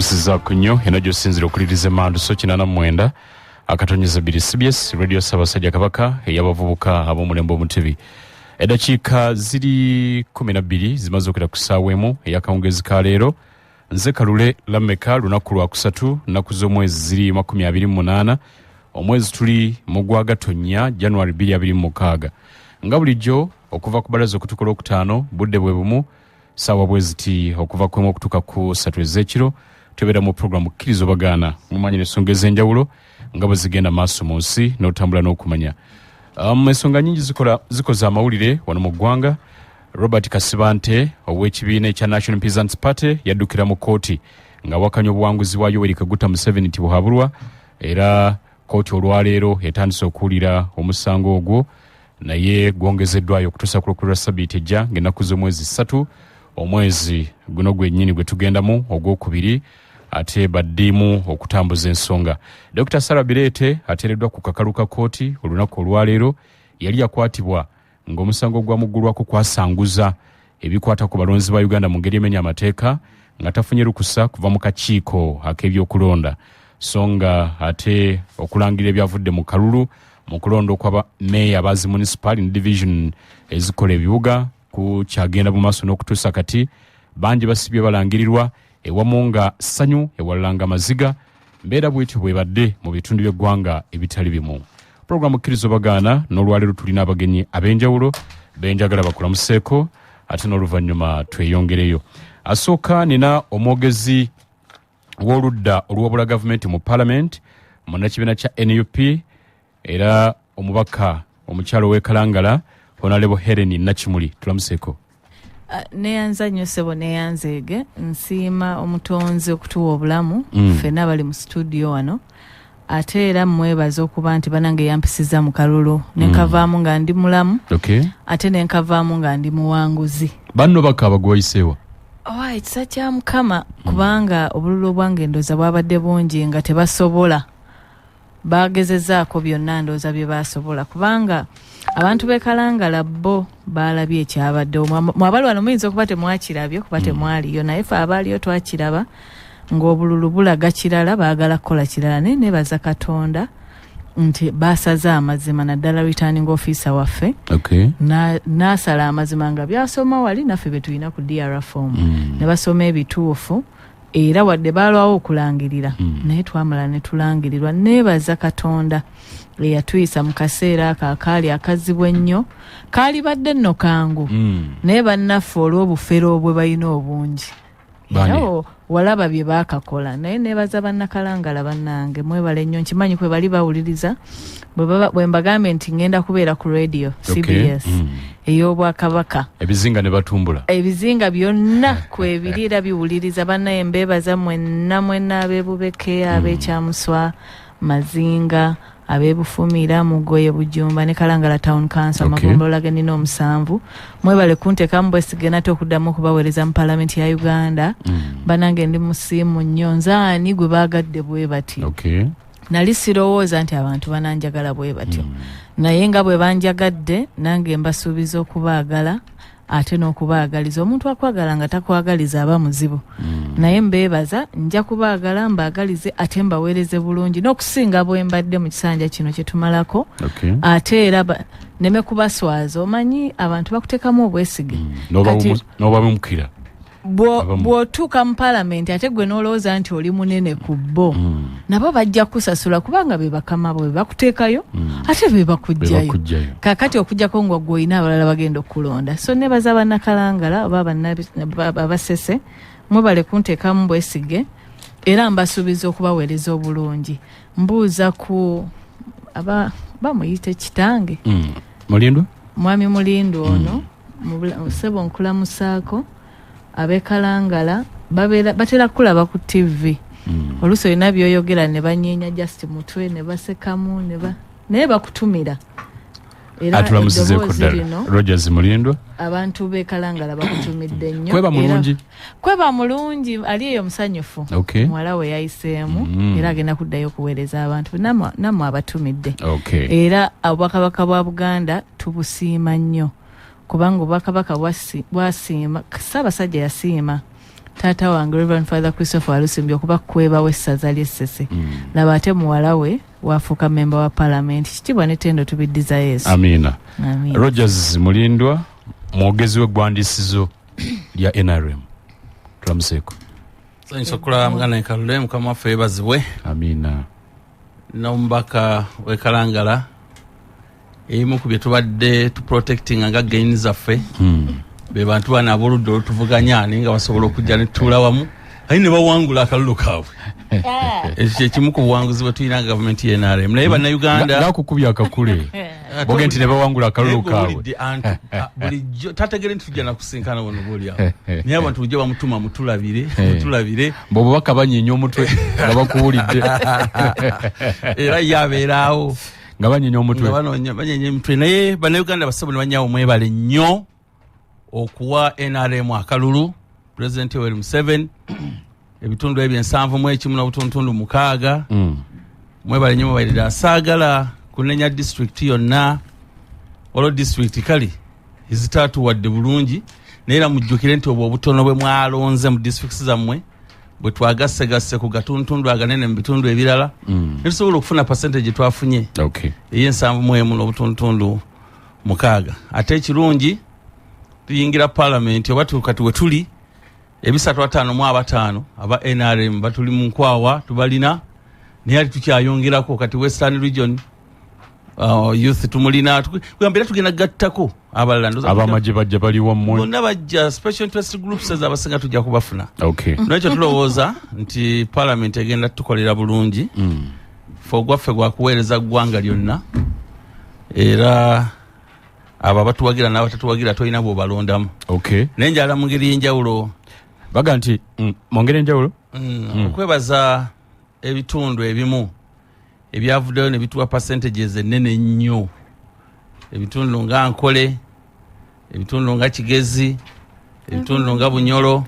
Nkusizaako nnyo eno gy'osinzira okuliriza emanduso 89.2 CBS Radio Ssaabasajja Kabaka ey'abavubuka ab'omulembe omutebi. Eddakiika ziri 12 zimaze okera ku ssaawa 1 ey'akawungeezi ka leero. Nze Kalule Lameka, lunaku lwa kusatu, nnaku z'omwezi ziri 28, omwezi tuli mu gwa Gatonnya, January 2026. Nga bulijjo okuva ku balaza okutuuka olwokutaano, budde bwe bumu, ssaawa bwe ziti okuva ku 1 okutuuka ku 3 ez'ekiro, tubeera mu pulogulaamu Kkiriza Obagaana. Mumanyi ensonga ez'enjawulo nga bwe zigenda maaso mu nsi n'otambula n'okumanya. Ensonga nnyingi zikoze amawulire wano mu ggwanga. Robert Kasibante ow'ekibiina ekya National Peasants Party yaddukira mu kkooti ng'awakanya obuwanguzi bwa Yoweri Kaguta Museveni nti buhabulwa, era kkooti olwaleero etandise okuwulira omusango ogwo, naye gwongezeddwayo okutuusa ku lwokubiri lwa ssabbiiti ejja ng'ennaku z'omwezi 3 omwezi guno gwennyini gwe tugendamu ogwokubiri, ate baddiimu okutambuza ensonga. Dr. Sarah Bireete ateereddwa ku kakalu ka kkooti olunaku olwaleero. Yali yakwatibwa ng'omusango gwamuggulwako kwasanguza ebikwata ku balonzi ba Uganda mu ngeri emenya amateeka nga tafunye lukusa kuva mu kakiiko ak'ebyokulonda, so nga ate okulangira ebyavudde mu kalulu mu kulonda okwa meeya abazi munisipaali ne division ezikola ebibuga kukyagenda mu maaso n'okutuusa kati. Bangi basibye balangirirwa, ewamu nga ssanyu, ewalala nga maziga. Mbeera bwetyo bwebadde mu bitundu by'eggwanga ebitali bimu. Pulogulaamu Kkiriza Obagaana n'olwaleero tulina abagenyi ab'enjawulo benjagala bakulamuseeko, ate n'oluvannyuma tweyongereyo. Asooka nina omwogezi w'oludda oluwabula gavumenti mu palamenti, munnakibiina kya NUP era omubaka omukyalo w'e Kalangala, Honorable Helen Nakimuli. Tulamuseeko. Neyanza nnyo ssebo, neyanzeege. Nsiima omutonzi okutuwa obulamu ffenna bali mu studio wano, ate era mwebaza okuba nti banange yampisiza mu kalulu nenkavaamu nga ndi mulamu, ate nenkavaamu nga ndi muwanguzi. Banno bakaaba gwewayiseewa. Owa ekisa kya Mukama, kubanga obululu obwange ndooza bwabadde bungi nga tebasobola, bagezezaako byonna ndowooza bye basobola, kubanga abantu b'e Kalangala bo baalabye ekyabaddewo. Mwabali wano muyinza okuba temwakirabye kuba temwaliyo, naye fe abaaliyo twakiraba ng'obululu bulaga kirala, baagala kukola kirala. Naye nebaza Katonda nti basaze amazima, naddala returning officer waffe n'asala amazima nga byasoma wali naffe bye tulina ku DR form, ne basoma ebituufu, era wadde baalwawo okulangirira, naye twamala ne tulangirirwa. Neebaza Katonda eyatuyisa mu kaseera ako akaali akazibu ennyo. Kaali badde nno kangu, naye bannaffe olw'obufere obwe balina obungi, era walaba bye baakakola. Naye neebaza bannakalangala bannange, mwebale nnyo. Nkimanyi kwe bali bawuliriza. Bwe mbagambye nti ngenda kubeera ku radio CBS ey'Obwakabaka, ebizinga ne batumbula. Ebizinga byonna kwebiri era biwuliriza. Bannaye mbeebaza mwenna mwenna, ab'ebubeke, ab'ekyamuswa, Mazinga, ab'ebufumira, Mugoye, Bujumba ne Kalangala Town Council, amagombolola ge nina 7. Mwebale kunteekamu bwesige nate okuddamu okubaweereza mu palamenti ya Uganda. Banange ndi musiimu nnyo. Nze ani gwe baagadde bwe bati? Nali sirowooza nti abantu bananjagala bwe batyo, naye nga bwe banjagadde, nange mbasuubiza okubaagala ate n'okubaagaliza. Omuntu akwagala nga takwagaliza aba muzibu. Naye mbeebaza, nja kubaagala, mbaagalize ate mbaweereze bulungi n'okusinga bwe mbadde mu kisanja kino kye tumalako. Ate era neme kubaswaza. Omanyi abantu bakuteekamu obwesige. N'obamukira. Bw'otuuka mu palamenti ate gwe n'olowooza nti oli munene ku bo, nabo bajja kusasula, kubanga be bakama bo, be bakuteekayo ate be bakugjayo. Kaakati okugjako nga gwe olina abalala bagenda okukulonda. So nebaza bannakalangala oba abasese, mwebale kunteekamu bwesige, era mbasuubiza okubaweereza obulungi. Mbuuza ku aba bamuyite kitange. Mulindwa. Mwami Mulindwa ono, ssebo nkulamusaako. Ab'ekalangala batera kulaba ku TV. Oluusi olina by'oyogera ne banyeenya just mutwe ne basekamu naye bakutumira. Era Atulamusizeeko eddoboozi ddala. lino, Rogers Mulindwa. Abantu b'ekalangala bakutumidde nnyo. Kweba mulungi. Kweba mulungi, ali eyo musanyufu. Muwala we yayiseemu, era agenda kuddayo okuweereza abantu. Nammwe abatumidde. Era Obwakabaka bwa Buganda tubusiima nnyo, kubanga Obwakabaka bwasiima, Ssaabasajja yasiima. Taata wange Reverend Father Christopher Walusimbi okuba kweba w'essaza ly'Essese. Laba ate muwala we wafuuka memba wa palamenti. Kitiibwa n'ettendo tubiddiza Yesu. Amiina. Amiina. Rogers Mulindwa, mwogezi w'eggwandiisizo lya NRM, tulamuseeko. Sanyusa okulaba muganda Nkalule, mukama waffe yeebazibwe. Amiina. N'omubaka w'e Kalangala, ebimu ku bye tubadde tuprotectinga nga gaini zaffe be bantu bano ab'oludda olutuvuganya, naye nga basobola okujja ne tutuula wamu aye ne bawangula akalulu kaabwe. Ekyo kyekimu ku buwanguzi bwe tulina nga gavumenti ye NRM. Naye bannayuganda Ngakukubya akakule boge nti ne bawangula akalulu kaabwe. Bulijjo tategere nti tujja nakusinkana wano booliawo, naye abantu bulijjo bamutuma mutulabire, mutulabire. Bw'obubaka banyeenya omutwe nga bakuwulidde. Era ye abeeraawo nga banyeenya omutwe, nga banoonya banyeenya emitwe. Naye bannayuganda basebo ne bannyawo, mwebale nnyo okuwa NRM akalulu. President Yoweri Museveni ebitundu ebyo 71.6. Mwebale nnyo, mwebalire. Asaagala kunenya disitulikiti yonna, waliwo disitulikiti kale ezitaatuwadde bulungi, naye era mujjukire nti obwo obutono bwe mwalonze mu disitulikiti zammwe bwe twagasegasse ku gatuntundu aganene mu bitundu ebirala ne tusobola okufuna percentage twafunye ey'e71.6. Ate ekirungi, tuyingira palamenti oba kati we tuli 355 aba NRM batuli mu nkwawa tubalina, naye ati tukyayongerako. Kati Western Region youth tumulina, kugamba era tugenda gattako abalala. Abamagye bajja bali wammwe. Bonna bajja, special interest groups abasinga tujja kubafuna. Nolwekyo tulowooza nti parliament egenda tukolera bulungi. Fe ogwaffe gwakuweereza ggwanga lyonna, era abo abatuwagira n'abatatuwagira tolina bw'obalondamu. Naye njala mu ngeri y'enjawulo Baga nti mu ngeri enjawulo okwebaza ebitundu ebimu ebyavuddeyo ne bituwa percentages ennene ennyo, ebitundu nga Nkole, ebitundu nga Kigezi, ebitundu nga Bunyolo,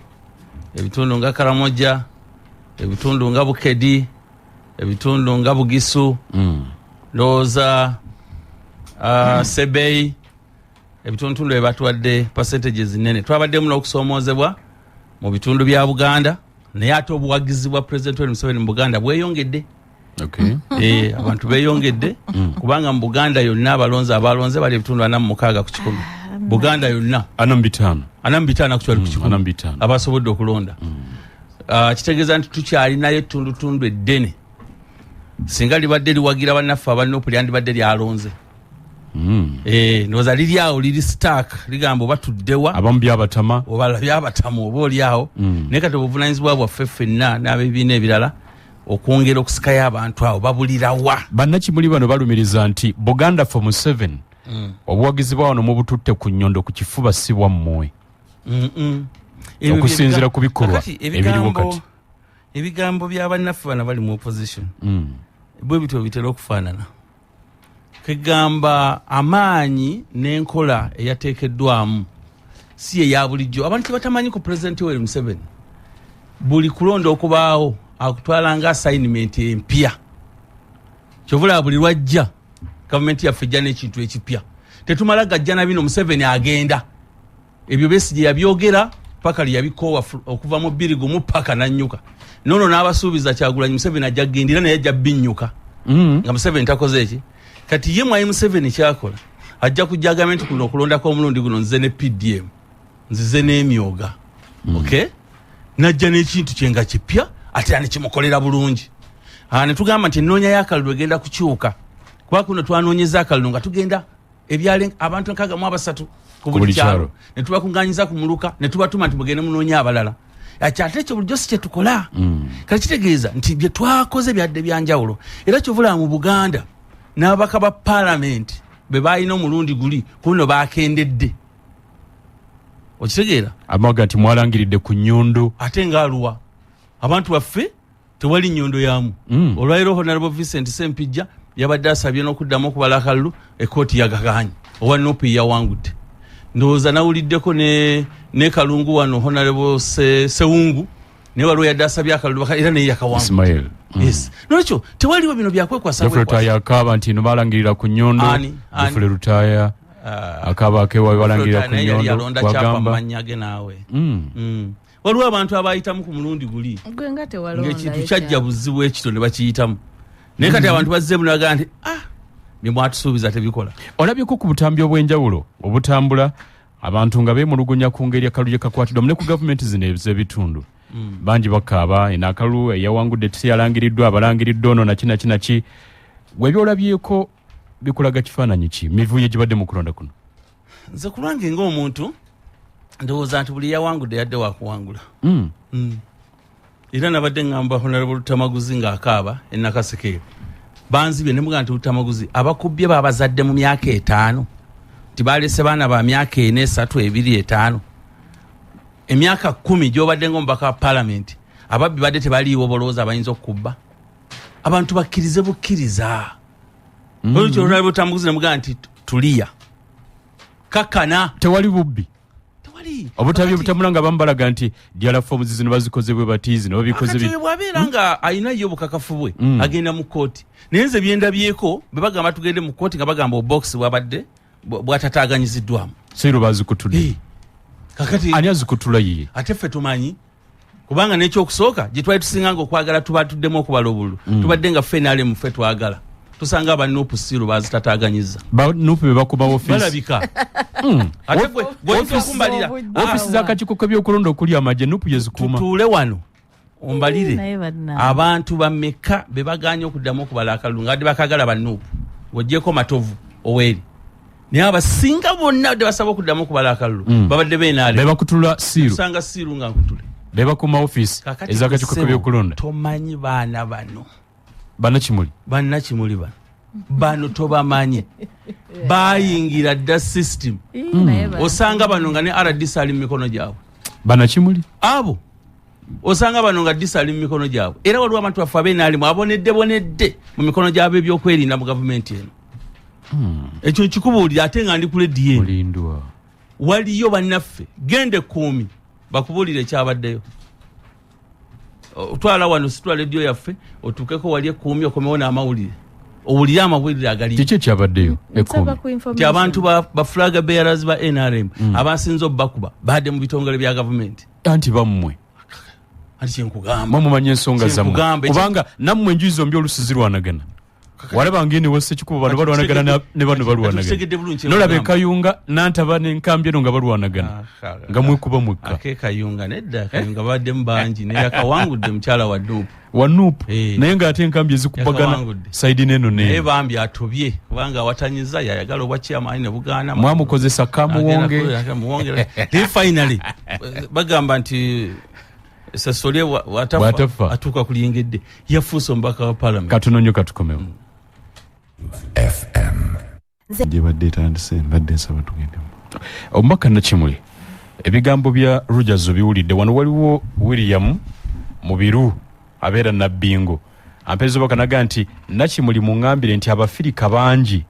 ebitundu nga Karamoja, ebitundu nga Bukedi, ebitundu nga Bugisu, ndowooza Sebei, ebitundutundu ebatuwadde percentages nnene. Twabaddemu n'okusoomoozebwa mu bitundu bya Buganda, naye ate obuwagizi bwa President Yoweri Museveni mu Buganda bweyongedde. Abantu beeyongedde kubanga mu Buganda yonna abalonzi abalonze bali ebitundu 46 ku kikumi, Buganda yonna. 45. 45 actually ku kikumi. 45. Abasobodde okulonda. Kitegeeza nti tukyalinayo ettundutundu eddene, singa libadde liwagira bannaffe aba NUP lyandibadde lyalonze. Ndowooza liri awo, liri stuck, ligamba oba tuddewa. Abamu byabatama. Oba byabatamu oba oli awo. Naye kati obuvunanyizibwa bwaffe ffenna n'abebibiina ebirala okwongera okusikayo abantu abo babulirawa. Bannakimuli bano balumiriza nti Buganda for Museveni obuwagizi bwa wano mubututte ku nnyondo ku kifuba, si bwammwe. Okusinziira ku bikolwa ebiriwo kati. Ebigambo bya bannaffe bano bali mu opposition bwe bityo bitera okufaanana. Kegamba amaanyi n'enkola eyateekeddwamu si ye ya bulijjo. Abantu tebatamanyi ku President Yoweri Museveni, buli kulonda okubaawo akutwala nga assignment empya. Kyovulaba buli lwajja gavumenti yaffe ejja n'ekintu ekipya, tetumala gajja na bino. Museveni agenda ebyo Besigye yabyogera paka lyeyabikoowa okuva mu 2001 paka nannyuka nono n'abasuubiza Kyagulanyi Museveni ajja kugenda era naye ajja binnyuka nga Museveni takoze eki. Kati ye mwayi Museveni kyakola ajja kujja agambe nti kuno okulondako omulundi guno nzize ne PDM, nzize n'emyoga. Okay, najja n'ekintu kye nga kipya ate era nekimukolera bulungi. Ne tugamba nti ennoonya y'akalulu egenda kukyuka, kuba kuno twanoonyeza akalulu nga tugenda ebyalo abantu 63 ku buli kyalo ne tubakuŋŋaanyiza ku muluka ne tubatuma nti mugende munoonye abalala. Ate ekyo bulijjo si kyetukola. Kati kitegeeza nti bye twakoze byadde byanjawulo, era kyovulaba mu Buganda n'ababaka ba paalamenti be balina omulundi guli kuno bakendedde. Okitegeera? Amaga nti mwalangiridde ku nnyondo. Ate ngaaluwa abantu baffe tewali nnyondo yamu. Olwaliro Honorable Vincent Sempijja yabadde asabye n'okuddamu okubala akalulu, ekooti yagagaanye, owa NUP yawangudde. Ndowooza nawuliddeko ne Kalungu wano Honorable Sewungu naye waliwo yadde asabye akalulu era naye yakawangudde. Yes, nolwekyo tewaliwo bino byakwekwasa. Geoffrey Lutaaya akaaba nti ino balangirira ku nnyondo. Geoffrey Lutaaya akaaba akewa balangirira ku nnyondo. Yalonda kyapa mannya ge naawe. Waliwo abantu abayitamu ku mulundi guli ng'ekintu kyajja buzibu ekito ne bakiyitamu, naye kati abantu bazzeemu ne bagamba nti bye mwatusuubiza tebikola. Olabyeko ku butambi obw'enjawulo obutambula, abantu nga beemulugunya ku ngeri akalulu gye kakwatiddwamu ne ku gavumenti zino ez'ebitundu. Bangi bakaaba eno akalulu eyawangudde tiyalangiriddwa, abalangiriddwa ono naki naki naki. Webyolabyeko bikulaga kifaananyi ki mivuyo egibadde mu kulonda kuno? Nze ku lwange ng'omuntu ndowooza nti buli yawangudde yadde wakuwangula. Era nabadde ŋŋamba Honorable Lutamaguzi ng'akaaba enakasekeero banzibye, ne mugamba nti Lutamaguzi, abakubbye babazadde mu myaka 5, nti balese baana ba myaka 4, 3, 2, 5. Emyaka 10 gyobadde ngaomubaka wa palamenti, ababbi badde tebaliiwo? Bolowooza abayinza okukubba abantu bakkirize bukkiriza. Olwekyo Honorable Lutamaguzi nemugamba nti tuliya kakana. Tewali bubbi? Tewali. Obutabi obutambula nga bambalaga nti dyala forms zino bazikoze bwe bati, zino babikoze. Kati bw'abeera nga alina ye obukakafu bwe, agenda mu kooti. Naye nze byendabyeko, bwe bagamba tugende mu kooti, nga bagamba obokisi bwabadde bwatataaganyiziddwamu. Seero bazikutudde. Kakati Ani azikutula ye? Ate ffe tumanyi, kubanga n'ekyokusooka gye twali tusinga nga okwagala tuba tuddemu okubala obululu, tubadde nga ffe nalemu ffe twagala tusanga aba NUP seal bazitataaganyiza. Ba NUP be bakuba ofiisi? Balabika. Ate gwe gweoyinza okumbalira Ofiisi z'akakiiko k'ebyokulonda okuli amagye, NUP yezikuuma. Tutuule wano ombalire Naye bannange. Abantu bameka be baganye okuddamu okubala akalulu nga badde bakagala ba NUP, ng'oggyeko Matovu oweeri, naye abasinga bonna badde basaba okuddamu okubala akalulu babadde Be beenaale. Bakutula seal. Tusanga seal nga nkutule. Be bakuuma ofiisi Kakati ez'akakiiko ssebo, k'ebyokulonda. Tomanyi baana bano. Bannakimuli. Bannakimuli bano, bano tobamanyi, bayingira dda system. Ii, naye Osanga bano nga ne RDC ali mu mikono gyabwe. Bannakimuli. Abo osanga bano nga disa ali mu mikono gyabwe. Era waliwo abantu baffe abenaalimu abonedde bonedde mu mikono gyabwe ebyokwerinda mu gavumenti eno. Ekyo nkikubuulira ate nga ndi ku lediyo eno. Mulindwa. Waliyo bannaffe, genda ekkuumi bakubuulire ekyabaddeyo. Otwala wano situla lediyo yaffe otuukeko wali ekkuumi, okomewo n'amawulire, owulire amawulire agaliyo. Kiki ekyabaddeyo Nsaba ekkuumi? ku information. Nti abantu ba flag bearers ba NRM abasinze obbakuba badde mu bitongole bya gavumenti. Anti bammwe. Anti kyenkugamba. Mwe mumanye ensonga zammwe. Kyenkugamba, Kubanga nammwe enjuyi zombi olusi zirwanagana. Walaba ngeni wose kikubo bano balwanagana ne bano balwanagana. Tukitegedde bulungi Nolaba kyenkugamba. ekayunga nantaba n'enkambi eno nga balwanagana, nga mwekuba mwekka. Ake Kayunga nedda, Kayunga baddemu bangi, naye yakawangudde mukyala wa NUP. Wa NUP. Eh. Naye ng'ate enkambi ezikubagana Yakawangudde. side n'eno Naye n'eno. bambi atobye, kubanga awatanyiza yayagala obwa chairman ne bugaana. Mwamukozesa kamuwonge. Agenda muwonge. Naye finally bagamba nti Sesole Bw'atafa. watafa atuuka kuliyengedde, yafuuse omubaka wa parliament. Katono nnyo katukomewo. FM. Gyebadde etandise, mbadde nsaba tugendemu. Omubaka Nakimuli, ebigambo bya Rogers obiwulidde. Wano waliwo William Mubiru abeera Nabbingo, ampeereza obubaka naga nti Nakimuli muŋŋambire nti Abafirika bangi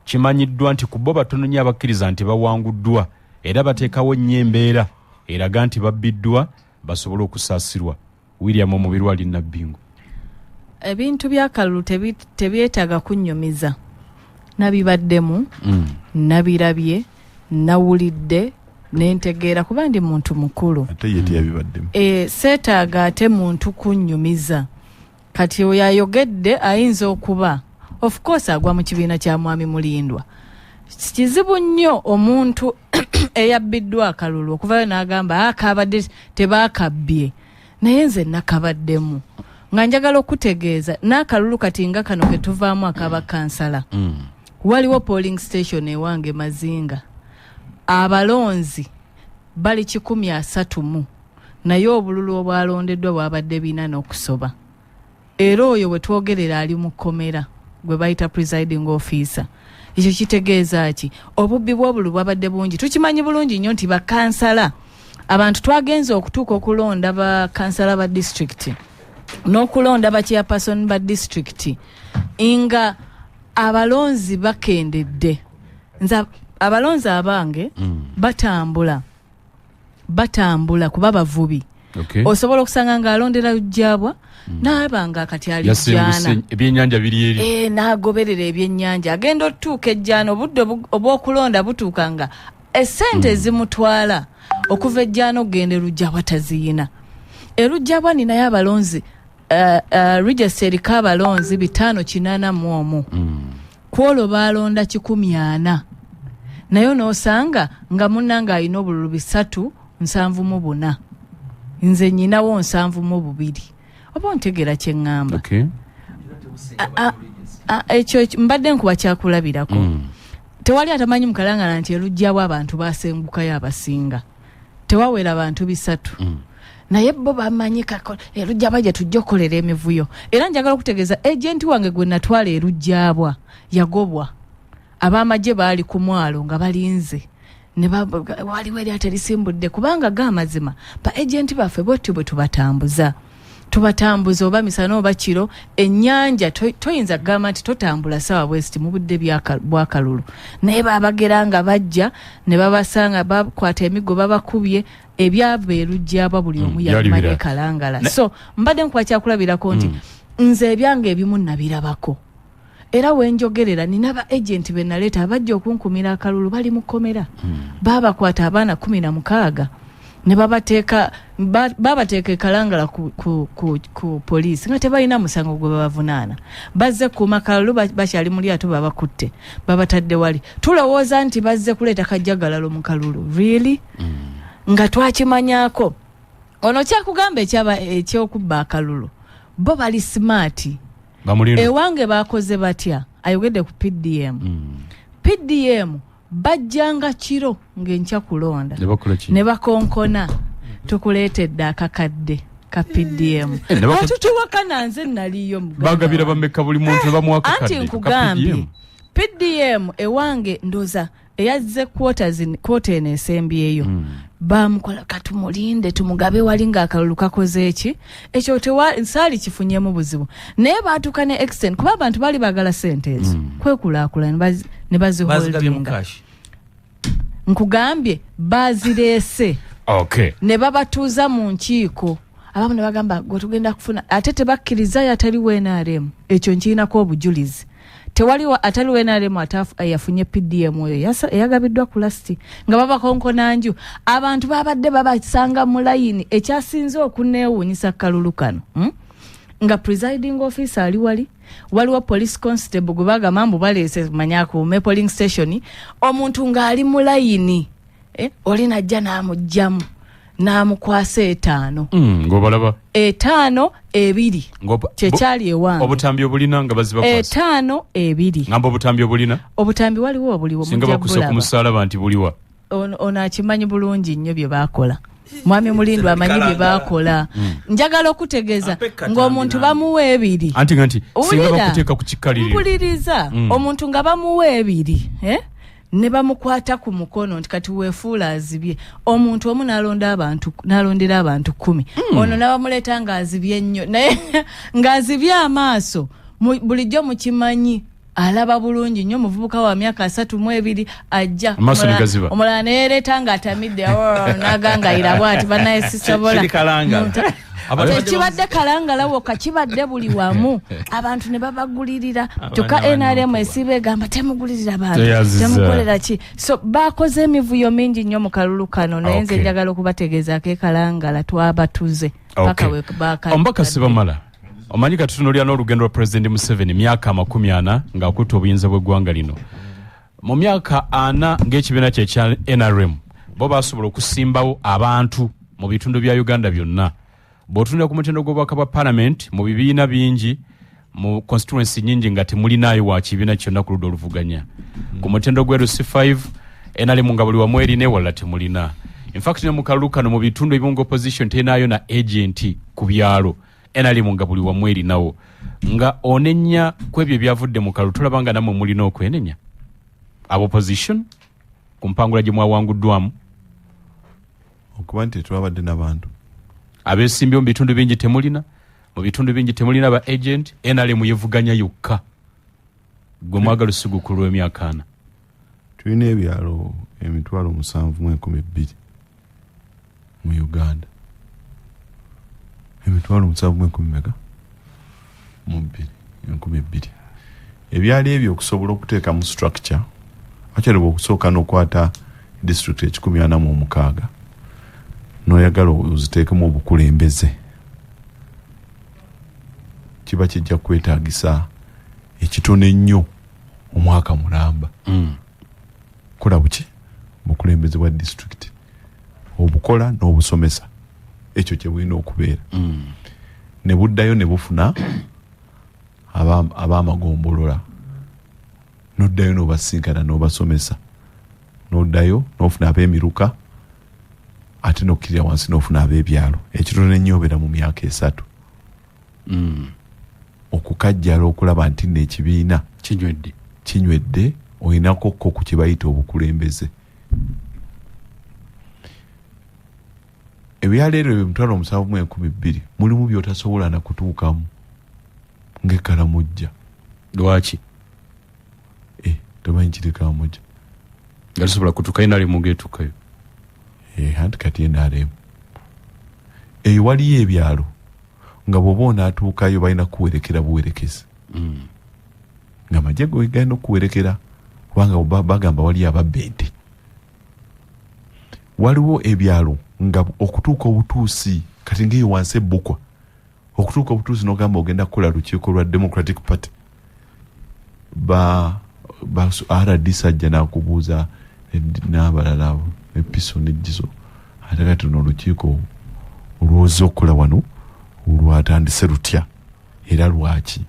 kimanyiddwa nti ku bo batono nnyo abakkiriza nti bawanguddwa, era bateekawo nnyo embeera eraga nti babbiddwa basobole okusaasirwa. William Mubiru ali Nabbingo. Ebintu by'akalulu tebyetaaga kunnyumiza, nabibaddemu, nabirabye, nawulidde nentegeera, kuba ndi muntu mukulu. Ate ye teyabibaddemu. Seetaaga ate muntu kunnyumiza. Kati oyo ayogedde ayinza okuba of course agwa mu kibiina kya mwami Mulindwa. Kizibu nnyo omuntu eyabbiddwa akalulu okuvayo n'agamba akabadde tebaakabbye, naye nze nakabaddemu nga njagala okutegeeza n'akalulu kati nga kano ketuvaamu akaba kansala. Waliwo polling station ewange Mazinga, abalonzi bali 130, naye obululu obwalondeddwa bwabadde 4 n'okusoba. Era oyo we twogerera ali mu kkomera gwe bayita presiding officer. Ekyo kitegeeza ki? Obubbi bw'obululu bwabadde bungi. Tukimanyi bulungi nnyo nti bakansala, abantu twagenze okutuuka okulonda bakansala ba disitulikiti n'okulonda ba chairperson ba disitulikiti nga abalonzi bakendedde. Nze abalonzi abange batambula kuba bavubi. Osobola okusanga ng'alondera lujjabwa, n'aba nga kati ali Yasenguse, jjaana. Ebyennyanja biri eri. N'agoberera ebyennyanja, agenda otutuuka ejjaana, obudde obw'okulonda butuuka nga essente ezimutwala Okuva ejjaana okugenda erujjabwa taziyina. Erujjabwa ninayo abalonzi, register eriko abalonzi 581. Kwolwo balonda 140, naye n'osanga nga munnange alina obululu 374, nze nyinawo 72. Oba ontegeera kye ŋŋamba? Okay. Ekyo mbadde nkuba kyakulabirako. Tewali atamanyi mu Kalangala nti erujjawo abantu basengukayo abasinga, tewawera bantu 3. Naye bo bamanyi erujjabwa gye tujja okukolera emivuyo. Era njagala okutegeeza agenti wange gwe natwala erujjabwa yagobwa. Ab'amagye baali ku mwalo nga balinze, waliwo eryato erisimbudde, kubanga g'amazima ba agenti baffe bwetyo bwe tubatambuza. Tubatambuza oba misana oba kiro. Ennyanja toyinza kugamba nti totambula sawa bweziti mu budde bwakalulu, naye babagera nga bajja ne babasanga, bakwata emiggo babakubye. Ebyava erujjabwa buli omu yabimanyi Kalangala. So mbadde nkuba kyakulabirako nti nze ebyange ebimu nabirabako, era wenjogerera nina ba agenti be naleeta abajja okunkumira akalulu bali mu kkomera. Babakwata abaana 16 ne babateeka e Kalangala ku poliisi nga tebalina musango gwe babavunaana. Bazze kuuma kalulu, bakyali mu lyato babakutte, babatadde wali. Tulowooza nti bazze kuleeta kajjagalalo mu kalulu. Really? Nga twakimanyaako. Ono kyakugamba ekyokubba akalulu, bo bali smart. Ewange bakoze batya? Ayogedde ku PDM. PDM bajjanga kiro ng'enkya kulonda ne bakonkona, tukuleetedde akakadde ka PDM. Atutuwakana nze naliyo bagabira bameka buli muntu ne bamuwa akakadde. Anti nkugambye PDM ewange ndoza eyazze kwota eno esembyeyo, bamukola katumulinde tumugabe wali ng'akalulu kakoze eki ekyo nsaali kifunyemu buzibu, naye baatuuka ne extent kuba abantu baali baagala sente ezo kwekulaakulana ne baziholdinga. Nkugambye bazireese ne babatuuza mu nkiiko, abamu ne bagamba gwe tugenda kufuna, ate tebakkirizayo atali NRM. Ekyo nkirinako obujulizi. Tewali atali NRM yafunye PDM oyo eyagabiddwa ku lasti nga babakonkona nju. Abantu babadde babasanga mu layini. Ekyasinze okuneewuunyisa kalulu kano, nga presiding officer ali wali, waliwo police constable gwe bagamba mbu baleese manya akuume polling station, omuntu ng'ali mu layini, oli najja n'amuggyamu n'amukwasa 5. Ng'obalaba 5 2 kyekyali ewange. Obutambi obulina nga bazibakwasa 5 2. Ngamba obutambi obulina, obutambi waliwo obuliwo, singa bakusa ku musaalaba nti buliwa. Ono akimanyi bulungi nnyo bye baakola. Mwami Mulindwa amanyi bye baakola. Njagala okutegeeza ng'omuntu bamuwa 2. Anti nga nti singa bakuteeka ku kikaliriro. Mpuliriza, omuntu nga bamuwa 2, ne bamukwata ku mukono nti kati weefuula azibye. Omuntu omu n'alondera abantu 10. Ono n'abamuleeta ng'azibye nnyo, naye ng'azibye amaaso. Bulijjo mukimanyi alaba bulungi nnyo, muvubuka wa myaka 32 ajja omulala neyereeta ng'atamidde n'agangayira bw'ati bannaye sisobola. Tekibadde Kalangala wokka, kibadde buli wamu. Abantu ne babagulirira. Kyokka NRM esiiba egamba temugulirira bantu, temukolera ki. So bakoze emivuyo mingi nnyo mu kalulu kano, naye nze njagala okubategeezaako e Kalangala twabatuze paka we Omubaka Sibamala, omanyi katutunuulira n'olugendo lwa Pulezidenti Museveni myaka 40 ng'akutte obuyinza bw'eggwanga lino. Mu myaka 40 ng'ekibiina kye ekya NRM bo basobola okusimbawo abantu mu bitundu bya Uganda byonna. Bw'otunula ku mutindo gw'obubaka bwa Parliament mu bibiina bingi mu constituency nyingi nga temulinaayo wa kibiina kyonna ku ludda oluvuganya. Ku mutindo gw'e LC5 NRM nga buli wamu erina, ewalala temulina. In fact ne mu kalulu kano mu bitundu ebimu nga opposition terinayo na agenti ku byalo, NRM nga buli wamu erinawo. Nga onenya ku ebyo ebyavudde mu kalulu, tulaba nga nammwe mulina okwenenya aba opposition ku mpangula gye mwawanguddwamu. Okuba nti tetwabadde n'abantu abeesimbyewo mu bitundu bingi temulina, mu bitundu bingi temulina ba agent, NRM yevuganya yokka. Gwe mwagala osigukulu lw'emyaka 40. Tulina ebyalo 7,200 mu Uganda. 7,000 mu 2,000. Ebyalo ebyo okusobola okuteekamu structure, actually bw'okusooka n'okwata district 146 N'oyagala oziteekemu obukulembeze, kiba kijja kwetaagisa ekitono ennyo omwaka mulamba. Kola buki bukulembeze bwa disitulikiti, obukola n'obusomesa, ekyo kye bulina okubeera. Ne buddayo ne bufuna ab'amagombolola, n'oddayo n'obasinkana n'obasomesa, n'oddayo n'ofuna ab'emiruka, ate n'okkirira wansi n'ofuna ab'ebyalo. Ekitono ennyo obeera mu myaka 3 okukajjala okulaba nti nno ekibiina kinywedde, olinako ko ku kye bayita obukulembeze. Ebyalo ebyo 72,000 mulimu by'otasobola na kutuukamu ng'Ekalamojja. Lwaki? Tomanyi kiri Kalamojja. Nga tosobola kutuukayo, NRM ng'etuukayo. Anti kati NRM eyo waliyo ebyalo nga bw'oba onaatuukayo balina kuwerekera buwerekezi. Nga amagye go galina okuwerekera kubanga bagamba waliyo ababba ente. Waliwo ebyalo nga okutuuka obutuusi kati ng'eyo wansi ebbukwa, okutuuka obutuusi n'ogamba ogenda kukola lukiiko lwa Democratic Party, ba RD sajja n'akubuuza n'abalala abo episo n'ejjiso, ate kati luno olukiiko olwozza okukola wano olwatandise lutya era lwaki?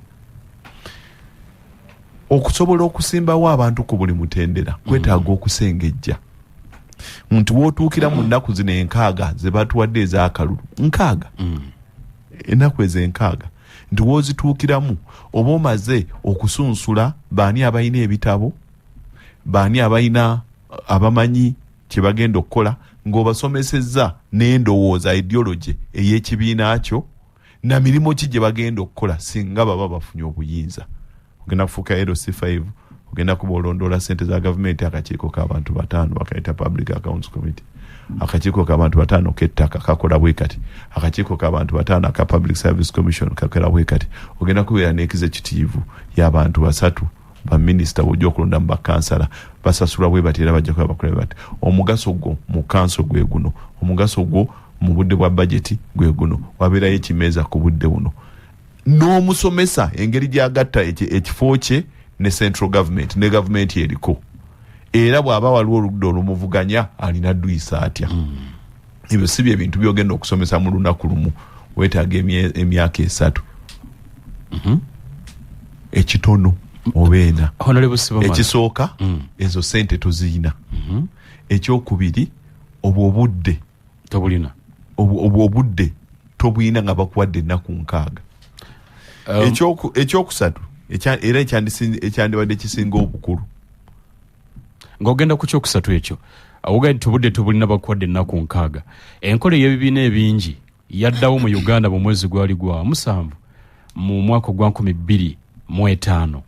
Okusobola okusimbawo abantu ku buli mutendera kwetaaga okusengejja nti w'otuukira mu nnaku zino 60 ze batuwadde ez'akalulu, 60 ennaku ezo 60 nti w'ozituukiramu oba omaze okusunsula baani abalina ebitabo, baani abalina abamanyi kye bagenda okukola, ng'obasomesezza n'endowooza ideology ey'ekibiina kyo na mirimu ki gye bagenda okukola singa baba bafunye obuyinza. Ogenda kufuuka LC5, ogenda kuba olondoola ssente za gavumenti, akakiiko k'abantu 5 bakayita Public Accounts Committee, akakiiko k'abantu 5 k'ettaka kakola bwe kati, akakiiko k'abantu 5 aka Public Service Commission kakola bwe kati. Ogenda kubeera n'executive y'abantu 3 baminisita bw'ojja okulonda mu bakansala basasulwa bwe bati era bajja kuba bakola bwe bati. Omugaso gwo mu kanso gwe guno, omugaso gwo mu budde bwa bajeti gwe guno, wabeerayo ekimeeza ku budde buno. N'omusomesa engeri gy'agatta ekifo kye ne central government ne gavumenti eriko, era bw'aba waliwo oludda olumuvuganya alina dduyisa atya. Ebyo si bye bintu by'ogenda okusomesa mu lunaku lumu, weetaaga emyaka 3 ekitono oba 4. Ekisooka ezo ssente toziyina. Ekyokubiri obwo obudde tobulina, obwo obudde tobulina nga bakuwadde ennaku 60. Ekyokusatu era ekyandibadde kisinga obukulu ng'ogenda ku kyokusatu ekyo awuga nti obudde tobulina bakuwadde ennaku 60. Enkola ey'ebibiina ebingi yaddawo mu Uganda mu mwezi gwali gwa 7 mu mwaka ogwa 2005,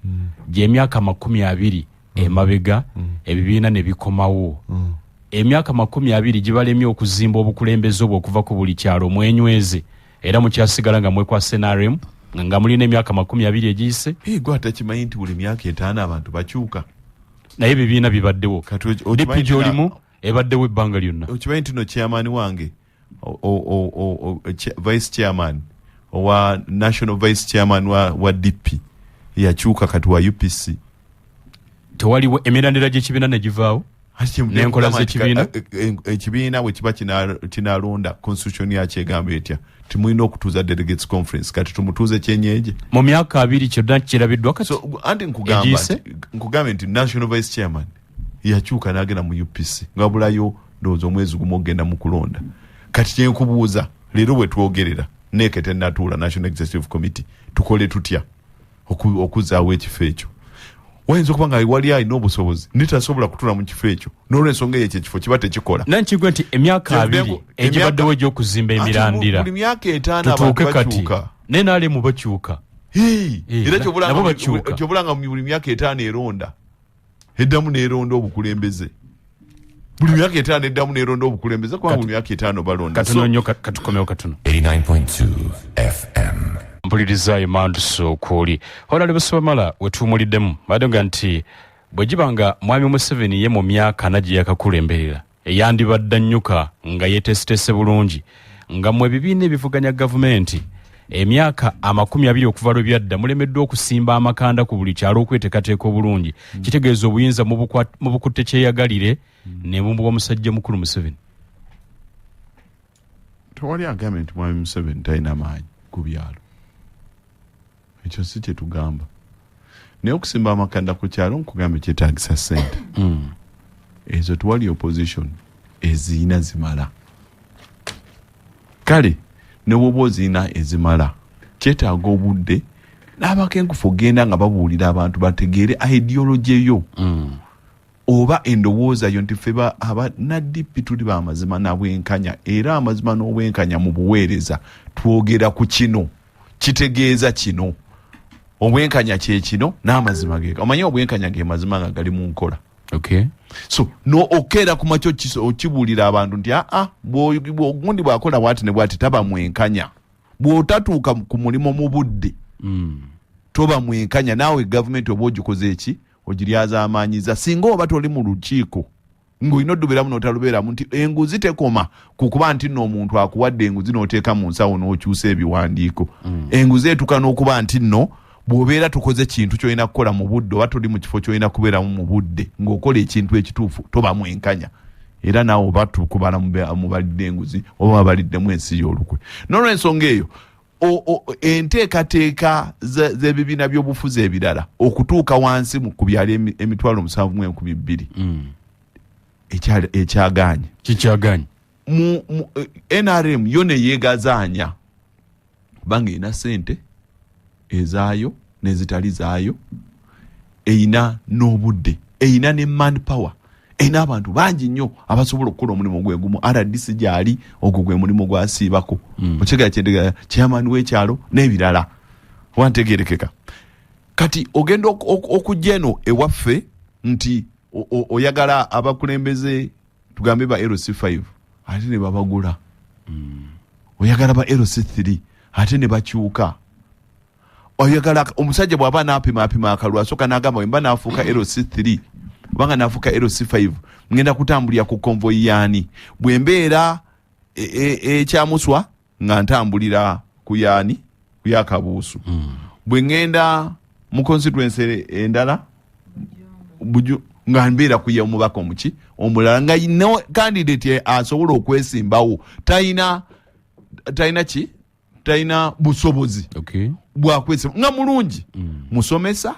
gy'emyaka 20 emabega ebibiina ne bikomawo. Emyaka 20 gibalemye okuzimba obukulembeze obwo okuva ku buli kyalo mwenyweze, era mukyasigala nga mwekwasa NRM nga mulina emyaka 20 egiyise. Gwe atakimanyi nti buli myaka 5 abantu bakyuka, naye ebibiina bibaddewo. DP gy'olimu ebaddewo ebbanga lyonna. Okimanyi nti no chairman wange vice chairman owa national vice chairman wa DP yakyuka kati wa UPC. Tewaliwo emirandira gy'ekibiina ne givaawo n'enkola z'ekibiina. Ekibiina bwe kiba kinalonda constitution yakyo egamba etya timulina okutuuza delegates conference, kati tumutuuze kyenyeje mu myaka 2 kyonna kirabiddwa kati. So anti nkugamba nti national vice chairman yakyuka n'agenda mu UPC nga bulayo ndowooza omwezi gumu ogenda mu kulonda. Kati kyenkubuuza leero bwe twogerera NEC tennatuula National Executive Committee, tukole tutya okuzaawo ekifo ekyo? Wayinza okuba nga wali alina obusobozi naye tasobola kutuula mu kifo ekyo n'olwensonga eyo ekyo ekifo kiba tekikola. Nankigwe nti emyaka 2 egibaddewo egy'okuzimba emirandira buli myaka 5 abantu bakyuka, naye NRM bakyuka. Era kyobulanga buli myaka 5 eronda eddamu n'eronda obukulembeze, buli myaka 5 eddamu n'eronda obukulembeze, kubanga buli myaka 5 balonda. Katono nnyo, katukomewo katono. 89.2 FM. Mpulirizaayo Manduso kwoli Honorable Ssebamala wetuwumuliddemu badde nga nti bwe giba nga Mwami Museveni ye mu myaka 4 gye yakakulemberera Eyandibadde annyuka nga yeeteeseteese bulungi, nga mmwe ebibiina ebivuganya gavumenti emyaka 20 okuva lwe byadda mulemeddwa okusimba amakanda ku buli kyalo okweteekateeka obulungi, kitegeeza obuyinza mubukutte kyeyagalire ne bumbuwa musajja mukulu Museveni. Tewali agambye nti mwami Museveni talina maanyi ku byalo, ekyo si kyetugamba, naye okusimba amakanda ku kyalo nkugambye kyetaagisa ssente. Ezo tewali opposition eziyina zimala. Kale ne bw'oba oziyina ezimala, kyetaaga obudde n'abakenkufu ogenda nga babuulira abantu bategeere ideology eyo oba endowooza yo nti ffe aba NDP tuli bamazima nabwenkanya, era amazima n'obwenkanya mu buweereza twogera ku kino kitegeeza kino, obwenkanya kye kino n'amazima ge. Omanyi obwenkanya ge mazima nga gali mu nkola. So no okeera ku makya okibuulira abantu nti aa gundi bw'akola bwati ne bwati taba mwenkanya, bw'otatuuka ku mulimu mu budde toba mwenkanya, naawe gavumenti oba ogikoze eki ogiryaza amaanyiza. Singa oba toli mu lukiiko ng'olina oddubeeramu n'otalubeeramu, nti enguzi tekoma ku kuba nti nno omuntu akuwadde enguzi n'oteeka mu nsawo n'okyusa ebiwandiiko. Enguzi etuuka n'okuba nti nno bw'obeera tukoze kintu ky'olina kukola mu budde oba toli mu kifo ky'olina kubeeramu mu budde ng'okola ekintu ekituufu, toba mwenkanya, era naawe oba tukubala mubalidde enguzi oba babaliddemu ensi y'olukwe. N'olwensonga eyo enteekateeka z'ebibiina by'obufuzi ebirala okutuuka wansi ku byalo 7,200 ekyagaanye. Kikyagaanye. Mu NRM yo neyeegazaanya kubanga erina ssente ezaayo n'ezitali zaayo, erina n'obudde, erina ne man power, erina abantu bangi nnyo abasobola okukola omulimu gwe gumu. RDC gyali, ogwo gwe mulimu gwasiibako. Okitegeera kyentegeera? Chairman w'ekyalo n'ebirala, oba ntegerekeka? Kati ogenda okujja eno ewaffe nti oyagala abakulembeze tugambe ba LC5 ate ne babagula, oyagala ba LC3 ate ne bakyuka, oyagala omusajja bw'aba n'apima apima akalulu asooka n'agamba bwe mba n'afuuka LC3 obanga n'afuuka LC5 ngenda kutambulira ku convoy yaani, bwe mbeera ekyamuswa nga ntambulira ku yaani, ku yakabuusu, bwe ŋŋenda mu constituency endala buju nga mbeera ku ye omubaka omuki omulala, nga no candidate asobola okwesimbawo talina ki, talina busobozi bwakwesimba nga mulungi, musomesa,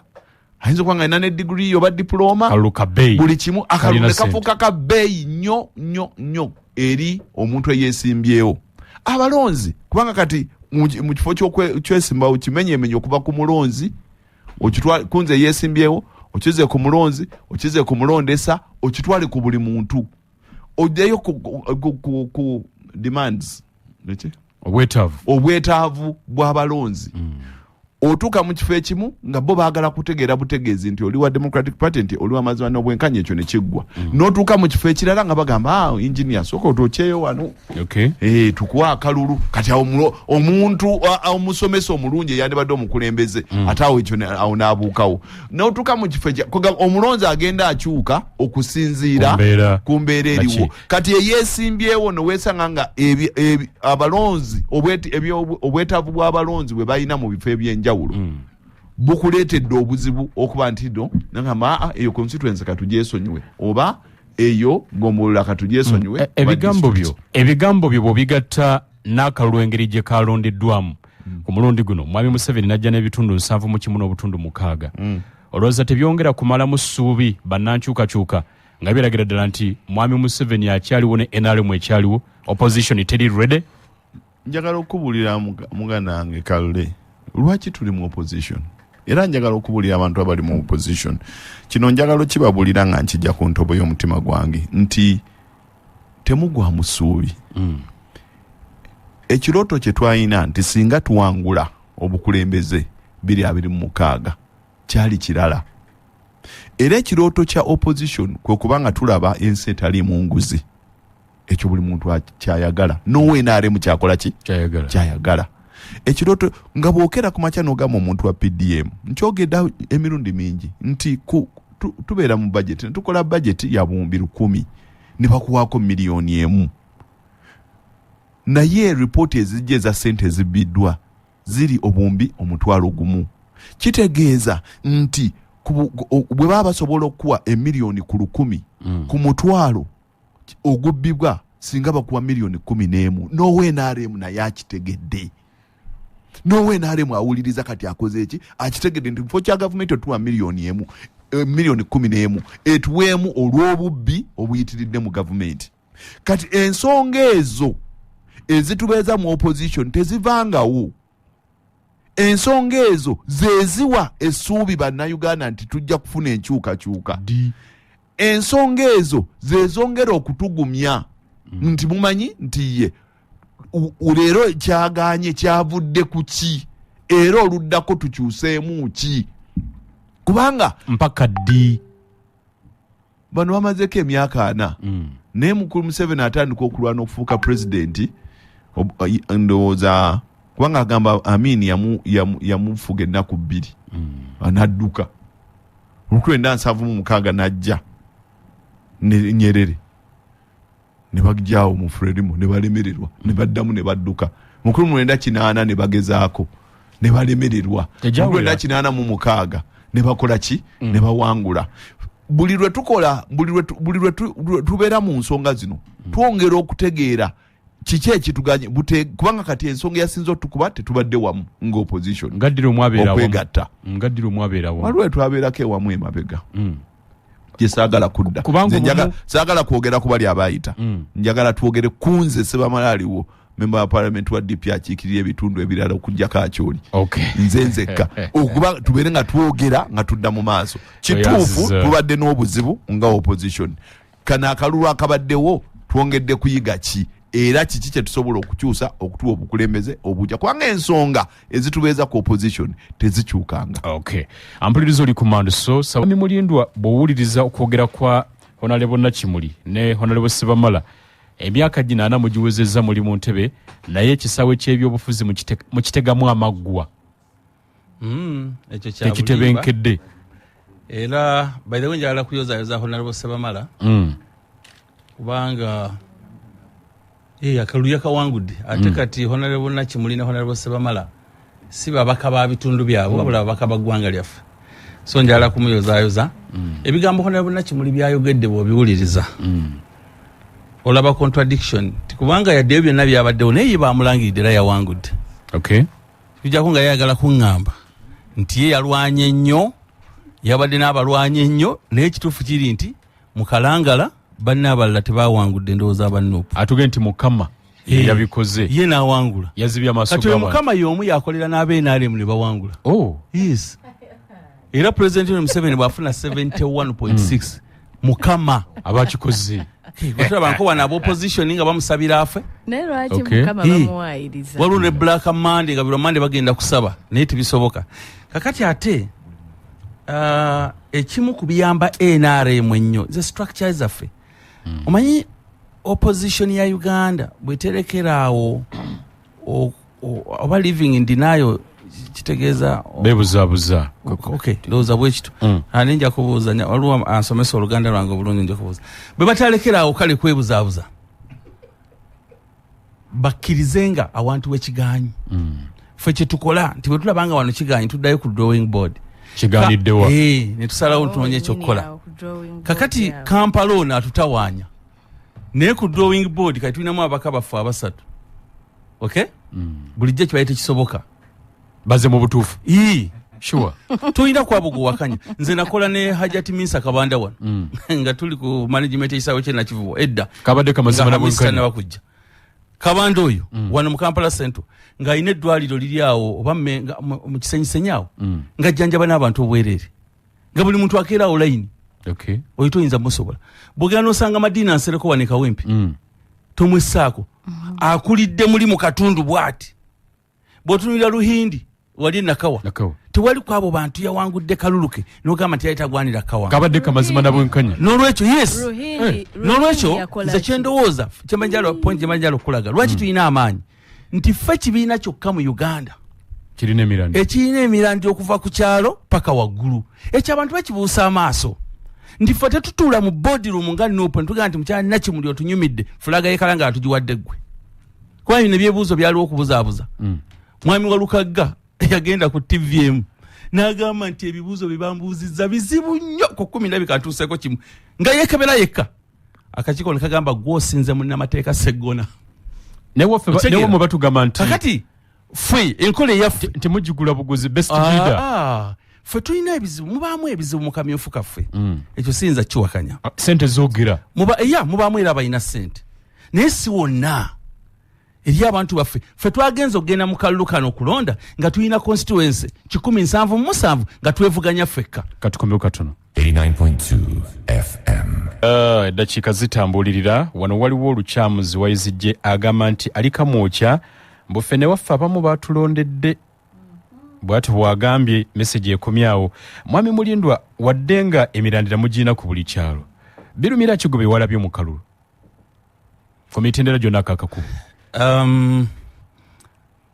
ayinza okuba nga alina ne degree oba diploma, Kalulu ka bbeeyi. Buli kimu akalulu Kalina ne kafuuka ka bbeeyi nnyo nnyo nnyo eri omuntu eyeesimbyewo, abalonzi, kubanga kati mu kifo ky'okwesimbawo kimenyemenye okuva ku mulonzi okitwale kunze eyeesimbyewo, okize ku mulonzi, okize ku mulondesa, okitwale ku buli muntu, ojjayo ku demands. Eki? Obwetaavu. Obwetaavu bw'abalonzi. Otuuka mu kifo ekimu nga bo baagala kutegeera butegeezi nti oli wa Democratic Party, nti oli wamazima n'obwenkanya, ekyo ne kiggwa. N'otuuka mu kifo ekirala nga bagamba, ah, engineer, sooka otookyeyo wano. Eh, tukuwa akalulu. Kati awo omuntu omusomesa omulungi eyandibadde omukulembeze, ate awo ekyo awo n'abuukawo. N'otuuka mu kifo omulonzi agenda akyuka okusinziira Ku mbeera. ku mbeera eriwo. Kaki. Kati eyeesimbyewo noweesanga nga abalonzi obwetaavu bw'abalonzi bwe balina mu bifo ebyenjawulo bukuleetedde obuzibu okuba nti no nagamba, aa, eyo constituency katugyesonyiwe oba eyo gombolola katugyesonyiwe oba Ebigambo district. byo, ebigambo byo bw'obigatta n'akalulu engeri gye kalondeddwamu ku mulundi guno, mwami Museveni n'ajja n'ebitundu 71.6, olowooza tebyongera kumalamu ssuubi bannankyukakyuka nga biragira ddala nti mwami Museveni akyaliwo ne NRM ekyaliwo, opposition teri ready? Njagala okubuulira muganda wange Kalule lwaki tuli mu opposition, era njagala okubuulira abantu abali mu opposition kino, njagala okibabuulira nga nkijja ku ntobo y'omutima gwange nti temugwa mu ssuubi. Ekirooto kye twalina nti singa tuwangula obukulembeze 2026 kyali kirala, era ekirooto kya opposition kwe kubanga tulaba ensi etaliimu nguzi. Ekyo buli muntu kyayagala, n'owa NRM kyakola ki? Kyayagala. Kyayagala. Ekirooto nga bwokera ku makya n'ogamba omuntu wa PDM, nkyogedde emirundi mingi nti tubeera mu budget ne tukola budget ya 1,000,000. Ne bakuwaako 1 million. Naye ripooti ezijja eza sente ezibbiddwa ziri obuwumbi 10,000. Kitegeeza nti bwe baba basobola okuwa emiliyoni ku 1,000 ku mutwalo ogubbibwa, singa bakuwa miliyoni 11. N'owa NRM naye akitegedde, n'owa NRM awuliriza kati akoze eki, akitegedde nti mufo kya gavumenti otuwa miliyoni 1, miliyoni 11, etuweemu olw'obubbi obuyitiridde mu gavumenti. Kati ensonga ezo ezitubeeza mu opposition tezivangawo. Ensonga ezo zeziwa essuubi Bannayuganda nti tujja kufuna enkyukakyuka. Ensonga ezo zezongera okutugumya nti mumanyi nti ye leero kyaganye kyavudde ku ki, era oluddako tukyuseemu ki, kubanga Mpaka ddi? Bano bamazeko emyaka 40. Naye mukulu Museveni atandika okulwana okufuuka pulezidenti, ndowooza kubanga agamba Amin yamufuga ennaku 2 anadduka 1976, najja ne Nyerere ne bajjaawo mu Frelimo ne balemererwa, ne baddamu ne badduka mu 1980 ne bagezaako ne balemererwa. Tejawera. 1986 ne bakola ki? Ne bawangula. Buli lwe tukola, buli lwe tu- buli lwe tu- lwe tubeera mu nsonga zino, twongera okutegeera kiki ekituganye kubanga kati ensonga eyasinze otukuba, tetubadde wamu nga opposition. Ngaddira omwabeera wamu. Okwegatta. Ngaddira omwabeera wamu. Waliwo etwabeerako ewamu emabega gye saagala kudda. Kubanga Nze saagala kwogera ku bali abayita. Njagala twogere ku nze Sebamala aliwo, memba wa parliament wa DP akiikirira ebitundu ebirala okugjako Akyoli. Nze nzekka, okuba tubeere nga twogera nga tudda mu maaso. Kituufu, Oyanziza. tubadde n'obuzibu nga opposition. Kano akalulu akabaddewo twongedde kuyiga ki, era kiki kyetusobola okukyusa okutuwa obukulembeze obujja, kubanga ensonga ezitubeeza ku opposition tezikyukanga. Okay, ampuliriza oli ku Manduso Sawami Mulindwa, bw'owuliriza okwogera kwa Honorable Nakimuli ne Honorable Sebamala, emyaka 80 mugiwezezza muli mu ntebe, naye ekisaawe ky'ebyobufuzi mukitegamu amaggwa. Ekyo kya bulimba. Tekitebenkedde. Era by the way, njagala kuyozayoza Honorable Sebamala kubanga akalulu yakawangudde. Ate kati Honorable Nakimuli ne Honorable Sebamala si babaka ba bitundu byabwe, wabula babaka ba ggwanga lyaffe. So njagala kumuyozayoza. Ebigambo Honorable Nakimuli byayogedde bw'obiwuliriza, olaba contradiction ti kubanga yadde ebyo byonna byabaddewo, naye ye bamulangiridde era yawangudde. Tujjako nga yayagala kuŋŋamba nti ye yalwanye nnyo, yabadde n'abalwanye ennyo, naye ekituufu kiri nti mu Kalangala banne abalala tebawangudde, ndowooza aba NUP. Atuge nti Mukama yabikoze. Ye n'awangula. Yazibye amaaso Kati oyo g'abantu. Mukama y'omu yakolera n'abe NRM ne bawangula. Oh. Yes, era President Yoweri Museveni bw'afuna 71.6, Mukama Abakikoze. Batulaba nko wano ab'opposition nga bamusabira afe. Naye lwaki Mukama bamuwaayiriza? Waliwo ne Black Monday, nga buli Monday bagenda kusaba, naye tebisoboka. Kakati ate ekimu ku biyamba NRM ennyo ze structure zaffe. Omanyi opposition ya Uganda bweterekeraawo oba living in denial, kitegeeza Beebuzaabuza. Okay, ndowooza bwekito. Ani nja kubuuza, waliwo ansomesa oluganda lwange obulungi, nja kubuuza. Bwe batalekeraawo kale kwebuzaabuza, bakkirize nga awantu wekiganyi. Ffe kyetukola nti bwe tulaba nga wano kiganyi, tuddayo ku drawing board. Kiganiddewa? Ne tusalawo tunoonye ekyokukola. Awo ku drawing board Kakati awo. Kampala ono atutawaanya, naye ku drawing board kati tulinamu ababaka baffe abasatu. Okay, bulijjo kibaye tekisoboka. Baze mu butuufu. Ii. Sure. Tolina kwabuguwakanya. Nze nakola ne Hajati Minsa Kabanda wano nga tuli ku management ekisaawe kyenakivubo edda. Kabadde kamazima Nga na Hamisi bwenkanya. tannaba kujja. Kabanda oyo wano mu Kampala Central ng'alina eddwaliro liri awo oba mu Kisenyisenyi awo, ng'ajjanjaba n'abantu obwereere, nga buli muntu akeera awo layini. Oyo toyinza musobola. Bwogera n'osanga Madiina Nsereko wano e Kawempe, tomwessaako, akulidde muli mu katundu bw'ati. Bw'otunulira Luhindi wali e Nakawa, Nakawa. tewali ku abo bantu yawangudde kaluluke n'ogamba nti yali tagwanira kawa. Kabadde kamazima na bwenkanya. N'olwekyo yes. Ruhindi N'olwekyo yakola nze ki? kyendowooza kyemanjalo, point gyemanjala okulaga lwaki tulina amaanyi, nti ffe kibiina kyokka mu Uganda Kirina emirandira. Ekirina emirandira okuva ku kyalo paka waggulu. Ekyo abantu bakibuusa amaaso. Nti ffe tetutuula mu boardroom nga NUP ntugamba nti mukyala Nakimuli otunyumidde, flag y'ekalanga atugiwadde ggwe. Kuba bino ebyebuuzo byaliwo okubuzaabuza. Mwami Walukagga yagenda ku TVM n'agamba nti ebibuuzo bye bambuuzizza bizibu nnyo, ku 10 ndabika ntuuseeko kimu, nga yeekebera yekka. Akakiiko ne kagamba gw'osinze munnamateeka Seggona. Naye mwe batugamba nti kakati ffe enkola eyaffe nti mugigula buguzi best leader. Ffe tulina ebizibu, mubaamu ebizibu mu kamyufu kaffe. Ekyo siyinza kiwakanya. Sente zoogera. Mubaamu era abalina ssente, naye si wonna eri abantu baffe. Ffe twagenza okugenda mu kalulu kano okulonda nga tulina constituency 177 nga twevuganya ffekka. Katukomewo katono. 89.2 FM. Eddakiika zitambulirira. Wano waliwo olukyamuzi wayizijje agamba nti ali Kamwokya, mbu ffe ne waffe abamu batulondedde, bw'atyo bw'agambye. Message ekomyawo. Mwami Mulindwa, wadde nga emirandira mugirina ku buli kyalo, birumira kigo bye walabye mu kalulu ku mitendera gyonna akakakubo?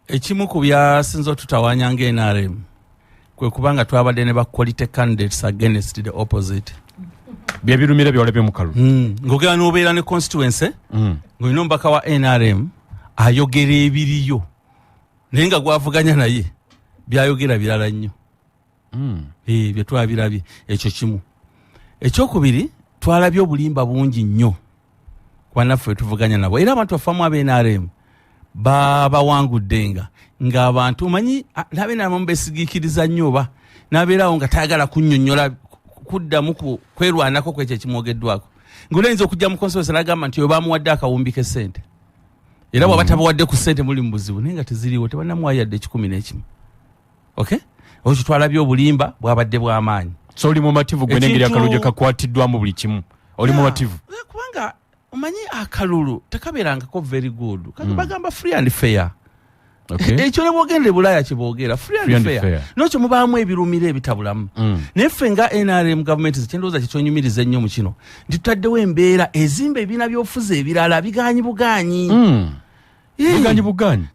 Ekimu ku byasinze otutawaanya nga NRM kwe kubanga twabadde ne ba quality candidates against the opposite. Byebirumira byewalabye mu kalulu? Ng'ogenda n'obeera ne constituency ng'olina omubaka wa NRM ayogera ebiriyo, naye nga gwavuganya naye byayogera birala nnyo. Bye twabirabye. Ekyo kimu. Ekyokubiri, twalabye obulimba bungi nnyo kuba naffe tuvuganya nabo, era abantu bafamu aba NRM babawangudde ng'abantu omanyi n'aba NRM besigiikiriza nnyo, oba n'abeerawo nga tayagala kunnyonnyola kuddamu kwerwanako ku ekyo ekimwogeddwako. Ng'oyinza okujja mu constituency n'agamba nti oyo bamuwadde akawumbi k'essente, era bw'aba tabawadde ku ssente muli mu buzibu, naye nga teziriiwo, tebannamuwa yadde 11. Okay, ekyo twalabye obulimba bwabadde bw'amaanyi. So oli mumativu gwe n'engeri akalulu gye kakwatiddwamu buli kimu? Oli mumativu? Kubanga omanyi akalulu tekabeerangako very good. Bagamba free and fair. Ekyo ne bwogenda e Bulaaya kyeboogera, free and fair. Nokyo mubaamu ebirumira ebitabulamu. Naye ffe nga NRM gavumenti, kyendowooza kyetwenyumiriza ennyo mu kino nti tutaddewo embeera ezimba ebibiina by'obufuzi ebirala bigaanyi bugaanyi. Bugaanyi bugaanyi.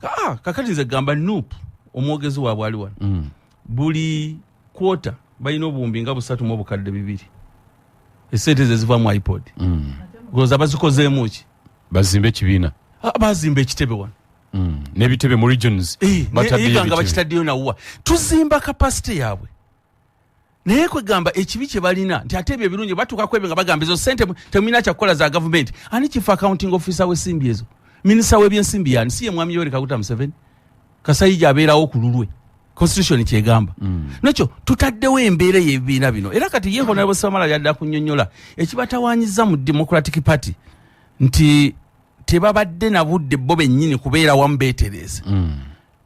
Kakati nze gamba NUP omwogezi waabwe ali wano, buli quarter balina obuwumbi nga 3 200, esente ze ziva mu IPOD. Goza bazikozeemu ki? Bazimbe ekibiina. Bazimba ekitebe wano. N'ebitebe mu regions. Nga bakitaddeyo nawuwa tuzimba capacity yaabwe. Naye kwegamba ekibi kye balina nti ate ebyo ebirungi batuukako ebyo nga bagamba ezo sente temulina kyakukola za gavumenti. Ani chief accounting officer w'ensimbi ezo? Minisita w'ebyensimbi yani? Si ye mwami Yoweri Kaguta Museveni? Kasayija abeerawo ku lulwe, constitution kyegamba. Nekyo tutaddewo embeera y'ebibiina bino. Era kati ye Honorable Ssebamala yadde kunnyonnyola ekibatawaanyiza mu Democratic Party nti tebabadde na budde bo bennyini kubeera wamu beetereeze.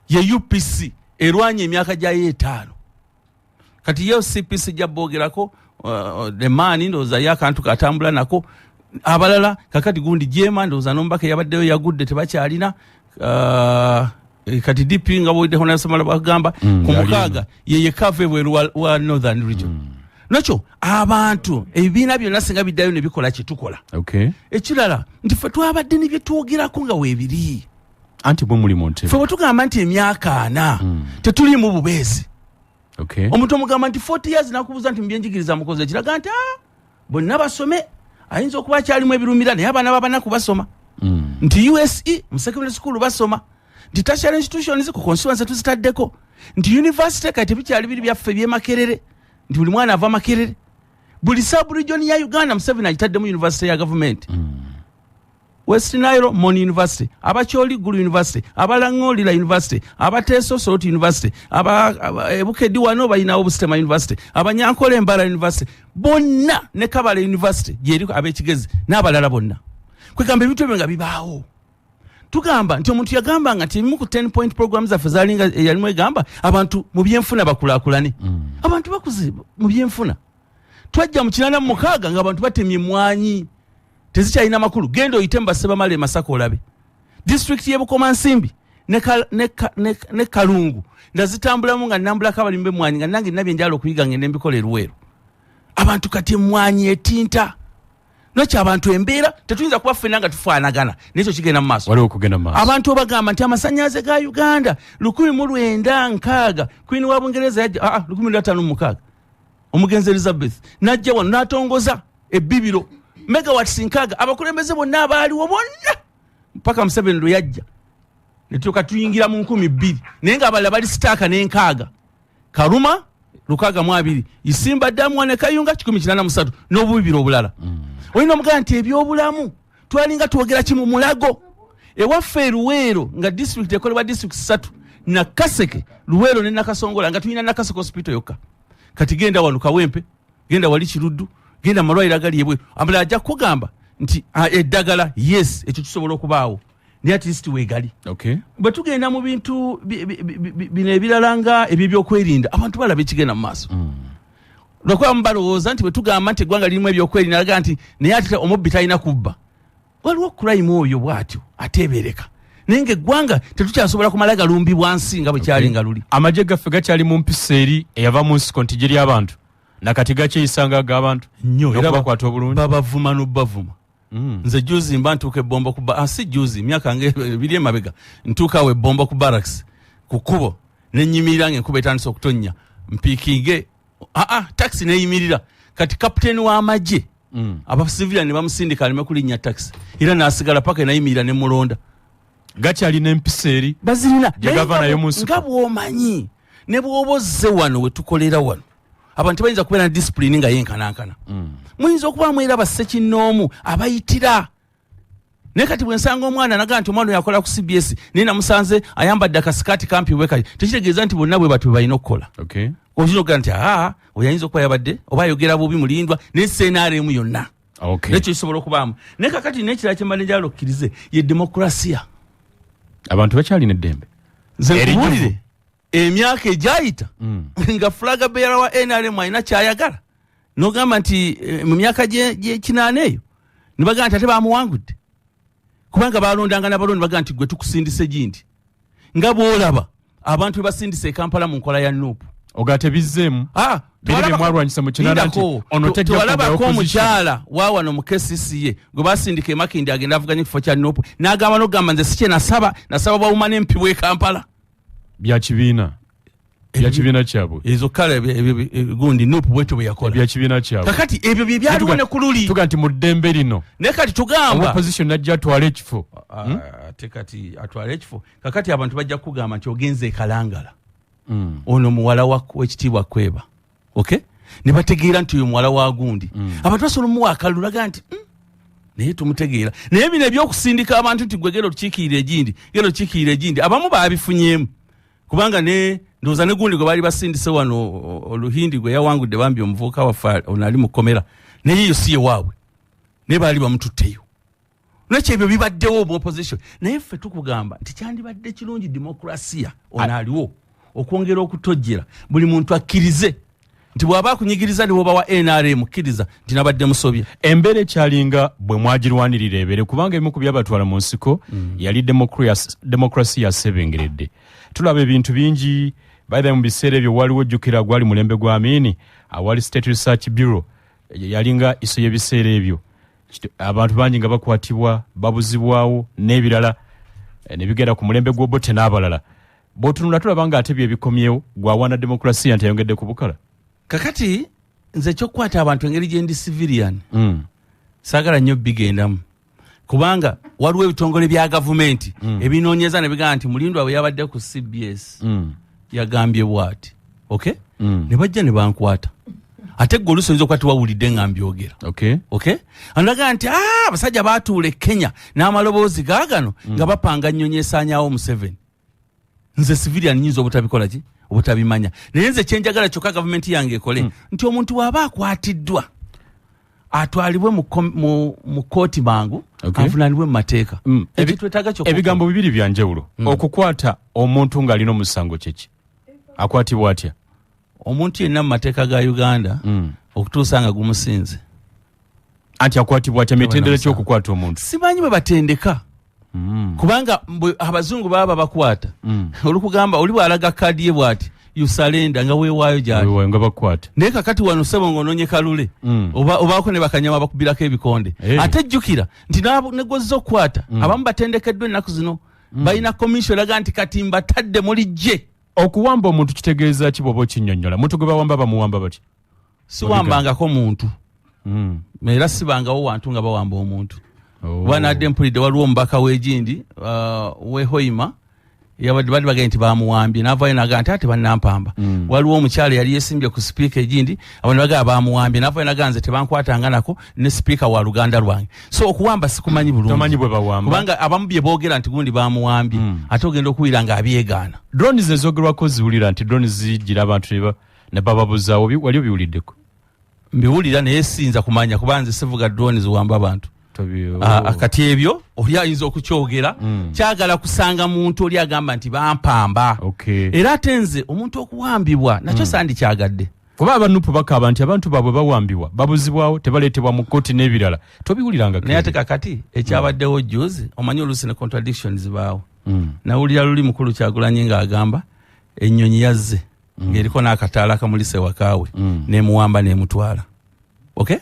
Ye UPC erwanya emyaka gyayo 5. Kati ye CPC jaboogerako the man, ndowooza ye akantu katambula nako. Abalala kakati gundi jema, ndowooza n'omubaka yabaddeyo yagudde, tebakyalina. Kati DP nga bwedde Honorable Ssebamala bagamba ku 6 ye yekava ebweru wa Northern Region. Nakyo abantu ebibiina byonna singa biddayo ne bikola kye tukola. Ekirala nti ffe twabadde ne bye twogerako nga weebiri. Anti bwe muli mu ntebe. Ffe bwe tugamba nti emyaka 40 tetuliimu bubeezi. Omuntu omugamba nti 40 years nakubuuza nti mubyenjigiriza mukoze ekiraga nti bonna basome, ayinza okuba akyalimu ebirumira, naye abaana babanaku basoma. Nti USE mu secondary school basoma, nti tertiary institutions ku constituency tuzitaddeko, nti university kati tebikyali biri byaffe by'e Makerere, nti buli mwana ava Makerere. Buli sub region ya Uganda Museveni agitaddemu university ya gavumenti. West Nile Moni University, Abacholi Gulu University, Abalango Lira University, Abateso Soroti University, aba Bukedi wano balinawo Busitema University, Abanyankole Mbarara University, bonna ne Kabale University gyeri ab'ekigezi n'abalala bonna. Kwegamba ebintu ebyo nga bibaawo. Tugamba nti omuntu yagambanga nti ebimu ku 10 point program zaffe zalinga yalimu egamba abantu mu byenfuna bakulaakulane. Abantu bakuze mu byenfuna. Twajja mu 86 ng'abantu batemye emmwanyi tezikyalina makulu. Genda oyite mu Bassebamala e Masaka olabe disitulikiti y'e Bukomansimbi ne Kalungu ndazitambulamu nga nnambulako abalimi b'emmwanyi, nga nange nabye njala okuyiga ngende mbikola eruweero. Abantu kati emmwanyi etinta nokyo abantu embeera tetuyinza kuba ffenna nga tufaanagana, nekyo kigenda mu maaso. Waliwo okugenda mu maaso. Abantu obagamba nti amasannyalaze ga Uganda 1960, Queen wa Bungereza yajja 1956. Omugenzi Elizabeth najja wano n'atongoza ebbibiro megawatts 60. Abakulembeze bonna abaaliwo bonna mpaka Museveni lwe yajja netuuka tuyingira mu 2000, naye nga abalala bali sitaaka n'enkaaga. Karuma 62, Isimba ddamu wane Kayunga 183 n'obubibiro obulala. Olina omugamba nti ebyobulamu twalinga twogera kimu Mulago ewaffe e Luweero, nga disitulikiti ekolebwa disitulikiti 3, Nakaseke, Luweero ne Nakasongola, nga tulina Nakaseke hospital yokka. Kati genda wano Kawempe, genda wali Kiruddu, genda mu malwaliro agali ebweru, amalala ajja kukugamba nti eddagala, yes, ekyo kisobola okubaawo, naye at least weegali. Bwe tugenda mu bintu bino ebirala nga ebyo ebyokwerinda, abantu balaba ekigenda mu maaso. Lwakuba balowooza nti bwe tugamba nti eggwanga lirimu ebyokwerinda, alaga nti naye ate omubbi talina kubba. Waliwo crime oyo bw'atyo ateebereka, naye ng'eggwanga tetukyasobola kumala galumbibwa nsi nga bwe kyali nga luli. Amagye gaffe gakyali mu mpisa eri eyava mu nsiko nti giri abantu, nakati gakyeyisanga ag'abantu nnyo era n'okubakwata obulungi? Babavuma n'obavuma. Nze juzi mba ntuuka ebbombo ku si juzi, emyaka nga ebiri emabega, ntuuka awo ebbombo ku barracks ku kkubo, nenyimirira ng'enkuba etandise okutonnya, mpiikinge aa taxi neyimirira. Kati kapiteeni w'amagye abasivilian ne bamusindika aleme kulinnya taxi, era n'asigala paka enayimirira ne mulonda. Gakyalina empisa eri bazirina. Gye Naye gava nayo mu nsiko. Nga bw'omanyi ne bw'oba ozze wano we tukolera wano, abantu tebayinza kubeera na disipulini nga yenkanankana. Muyinza okubaamu era bassekinnoomu abayitira, naye kati bwe nsanga omwana naga nti omwana oyo akola ku CBS, naye namusanze ayambadde akasikaati kampi bwe kati, tekitegeeza nti bonna bwe batyo bwe balina okukola. Oyinza okugaa nti aa oyo ayinza okuba yabadde oba ayogera bubi mulindwa naye CNRM yonna. Nekyo kisobola okubaamu. Naye kakati n'ekirala kye mbadde njagala okkirize ye demokrasiya. Abantu bakyalina eddembe Nze Erijjuvu. nkubuulire, emyaka egyayita nga flag bearer wa NRM alina kyayagala, nogamba nti mu myaka gyekinaana eyo ne bagamba nti ate bamuwangudde, kubanga balondanga n'abalonda bagamba nti gwe tukusindise gindi, nga bw'olaba abantu be basindise e Kampala mu nkola ya NUP. Oga tebizzeemu Biri bye mwalwanyisa mu kinaana nti Lindako. ono tajja Tewalabako kudda opposition. omukyala wa wano mu KCCA gwe basindika e Makindye agenda avuganya ekifo kya NUP, n'agamba n'okugamba nze si kye nasaba, nasaba bwawuma n'empibwa e Kampala. Bya kibiina, bya kibiina kyabwe. Ezo kale gundi NUP bwetyo bwe yakola. Bya kibiina kyabwe. Kakati ebyo bye byaliwo ne ku luli. Tuga nti mu ddembe lino Naye kati tugamba opposition najja atwale ekifo. Ate kati atwale ekifo, kakati abantu bajja kugamba nti ogenze e Kalangala, ono muwala w'ekitiibwa Kweba, okay, ne bategeera nti oyo muwala wa gundi. Abantu basobola omuwa akalulu laga nti naye tumutegeera. Naye bino ebyokusindika abantu nti gwe genda otukiikirira egindi, genda otukiikirira egindi, abamu baabifunyeemu, kubanga ne ndowooza ne gundi gwe baali basindise wano oluhindi gwe yawangudde bambi omuvubuka waffe ono ali mu kkomera, naye eyo si ye waabwe, naye baali bamututteyo. Lwekyo ebyo bibaddewo mu opposition. Naye ffe tukugamba nti kyandibadde kirungi demokrasiya ono aliwo okwongera okutojjera, buli muntu akkirize nti bw'aba akunyigiriza ne bw'oba wa NRM, kkiriza nti nabadde musobya. Embeera ekyalinga bwe mwagirwanirira ebeere, kubanga ebimu ku byabatwala mu nsiko yali demokrasiya asebengeredde. Tulaba ebintu bingi by the way, mu biseera ebyo waliwo, ojjukira gwali mulembe gwa Amini, awali State Research Bureau yalinga iso y'ebiseera ebyo. Abantu bangi nga bakwatibwa, babuzibwawo n'ebirala, ne bigenda ku mulembe gw'Obote n'abalala. Bw'otunula tulaba nga ate bye bikomyewo, gwawaana demokrasiya nti ayongedde ku bukala. Kakati nze ekyokukwata abantu, engeri gye ndi civilian, saagala nnyo bigendamu, kubanga waliwo ebitongole bya gavumenti ebinoonyeza ne bigamba nti Mulindwa bwe yabadde ku CBS yagambye bw'ati, okay, ne bajja ne bankwata. Ate gwe oluusi oyinza okuba tiwawulidde nga mbyogera. Okay, andaga nti abasajja batuula e Kenya n'amaloboozi gaagano nga bapanga nnyonyi esaanyaawo Museveni. Nze civilian nyinza obutabikola ki, obutabimanya, naye nze kyenjagala kyokka gavumenti yange ekole nti omuntu bw'aba akwatiddwa atwalibwe mu kooti mangu, avunaanibwe mu mateeka. Ekyo twetaaga kyokka. Ebigambo bibiri bya njawulo. Okukwata omuntu ng'alina omusango kyeki? Akwatibwa atya? Omuntu yenna mu mateeka ga Uganda okutuusa nga gumusinze. Anti akwatibwa atya? Mitendera musango. ky'okukwata omuntu? Simanyi bwe batendeka, kubanga abazungu baba bakwata olukugamba oli bw'alaga kaadi ye bw'ati, you surrender, nga weewaayo gyali. Weewaayo nga bakwata. Naye kakati wano sebo ng'onoonye kalule, obaako ne bakanyama bakubirako ebikonde. Ate jjukira nti ne gw'ozza okukwata, abamu batendekeddwa ennaku zino, balina commission eraga nti kati mbatadde muli gye. Okuwamba omuntu kitegeeza ki bw'oba okinnyonnyola? Muntu gwe bawamba bamuwamba batya? Siwambangako muntu. Era sibangawo wantu nga bawamba omuntu. Kuba nadde mpulidde waliwo omubaka w'egindi wehoima yabadde badde bagenda nti bamuwambye, n'avaayo n'agamba nti ate bannampamba. Waliwo omukyala yali yesimbye ku sipiika egindi, abantu bagamba bamuwambye, n'avaayo n'agamba nze tebankwatanga nako ne sipiika wa luganda lwange. So okuwamba sikumanyi bulungi, Tomanyi bwe bawamba. Kubanga abamu bye boogera nti gundi bamuwambye, ate ogenda okuwulira ng'abyegaana. Drones ezogerwako ziwulira nti drones zigira abantu ne bababuzaawo, wali obiwuliddeko? Mbiwulira naye siyinza kumanya kuba nze sivuga drone ziwamba abantu. Kati ebyo oli ayinza okukyogera, kyagala kusanga muntu oli agamba nti bampamba. Era ate nze omuntu okuwambibwa nakyo sandikyagadde. Kuba abanupu bakaaba nti abantu baabwe bawambibwa, babuzibwawo, tebaleetebwa mu kkooti n'ebirala. Tobiwuliranga? Naye ate kakati ekyabaddewo juzi, omanyi oluusi ne contradictions zibaawo. Nawulira luli mukulu Kyagulanyi ng'agamba ennyonyi yazze ng'eriko n'akataala akamulisa ewakaawe, n'emuwamba n'emutwala. Okay,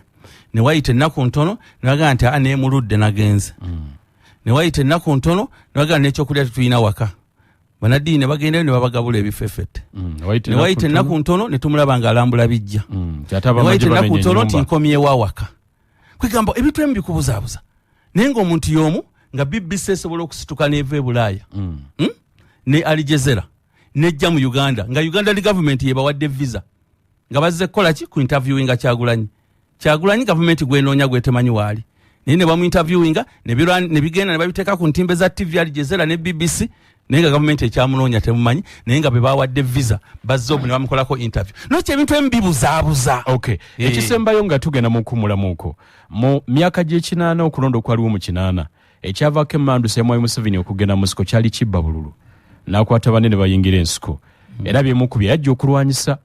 ne wayita ennaku ntono ne bagamba nti aa neemuludde nagenze. Ne wayita ennaku ntono ne bagamba n'ekyokulya tetulina waka, banaddiini ne bagendayo ne babagabula ebifefette. Ne wayita ennaku ntono ne tumulaba ng'alambula bijja. Ne wayita ennaku ntono nti nkomyewo awaka. Kwegamba ebintu ebimu bikubuzaabuza, naye ng'omuntu y'omu nga BBC esobola okusituka n'eva e Bulaaya, Ne Al Jazeera nejja mu Uganda nga Uganda government yebawadde visa nga bazze kukola ki? Ku interviewinga Kyagulanyi. Kyagulanyi gavumenti gwenoonya gwetemanyi waali, naye ne bamuinterviewinga ne bigenda ne babiteeka ku ntimbe za TV Al Jazeera ne BBC, naye nga gavumenti ekyamunoonya temumanyi, naye nga be bawadde visa bazze obu ne bamukolako interview. Nokyo ebintu ebimu bibuzaabuza. Okay. Ekisembayo nga tugenda mu kuwummulamuko, mu myaka gy'ekinaana, okulonda okwaliwo mu kinaana ekyavaako emmanduso ya Mwami Museveni okugenda mu nsiko kyali kibba bululu, n'akwata banne ne bayingira ensiko, era byemu ku bye yajja okulwanyisa.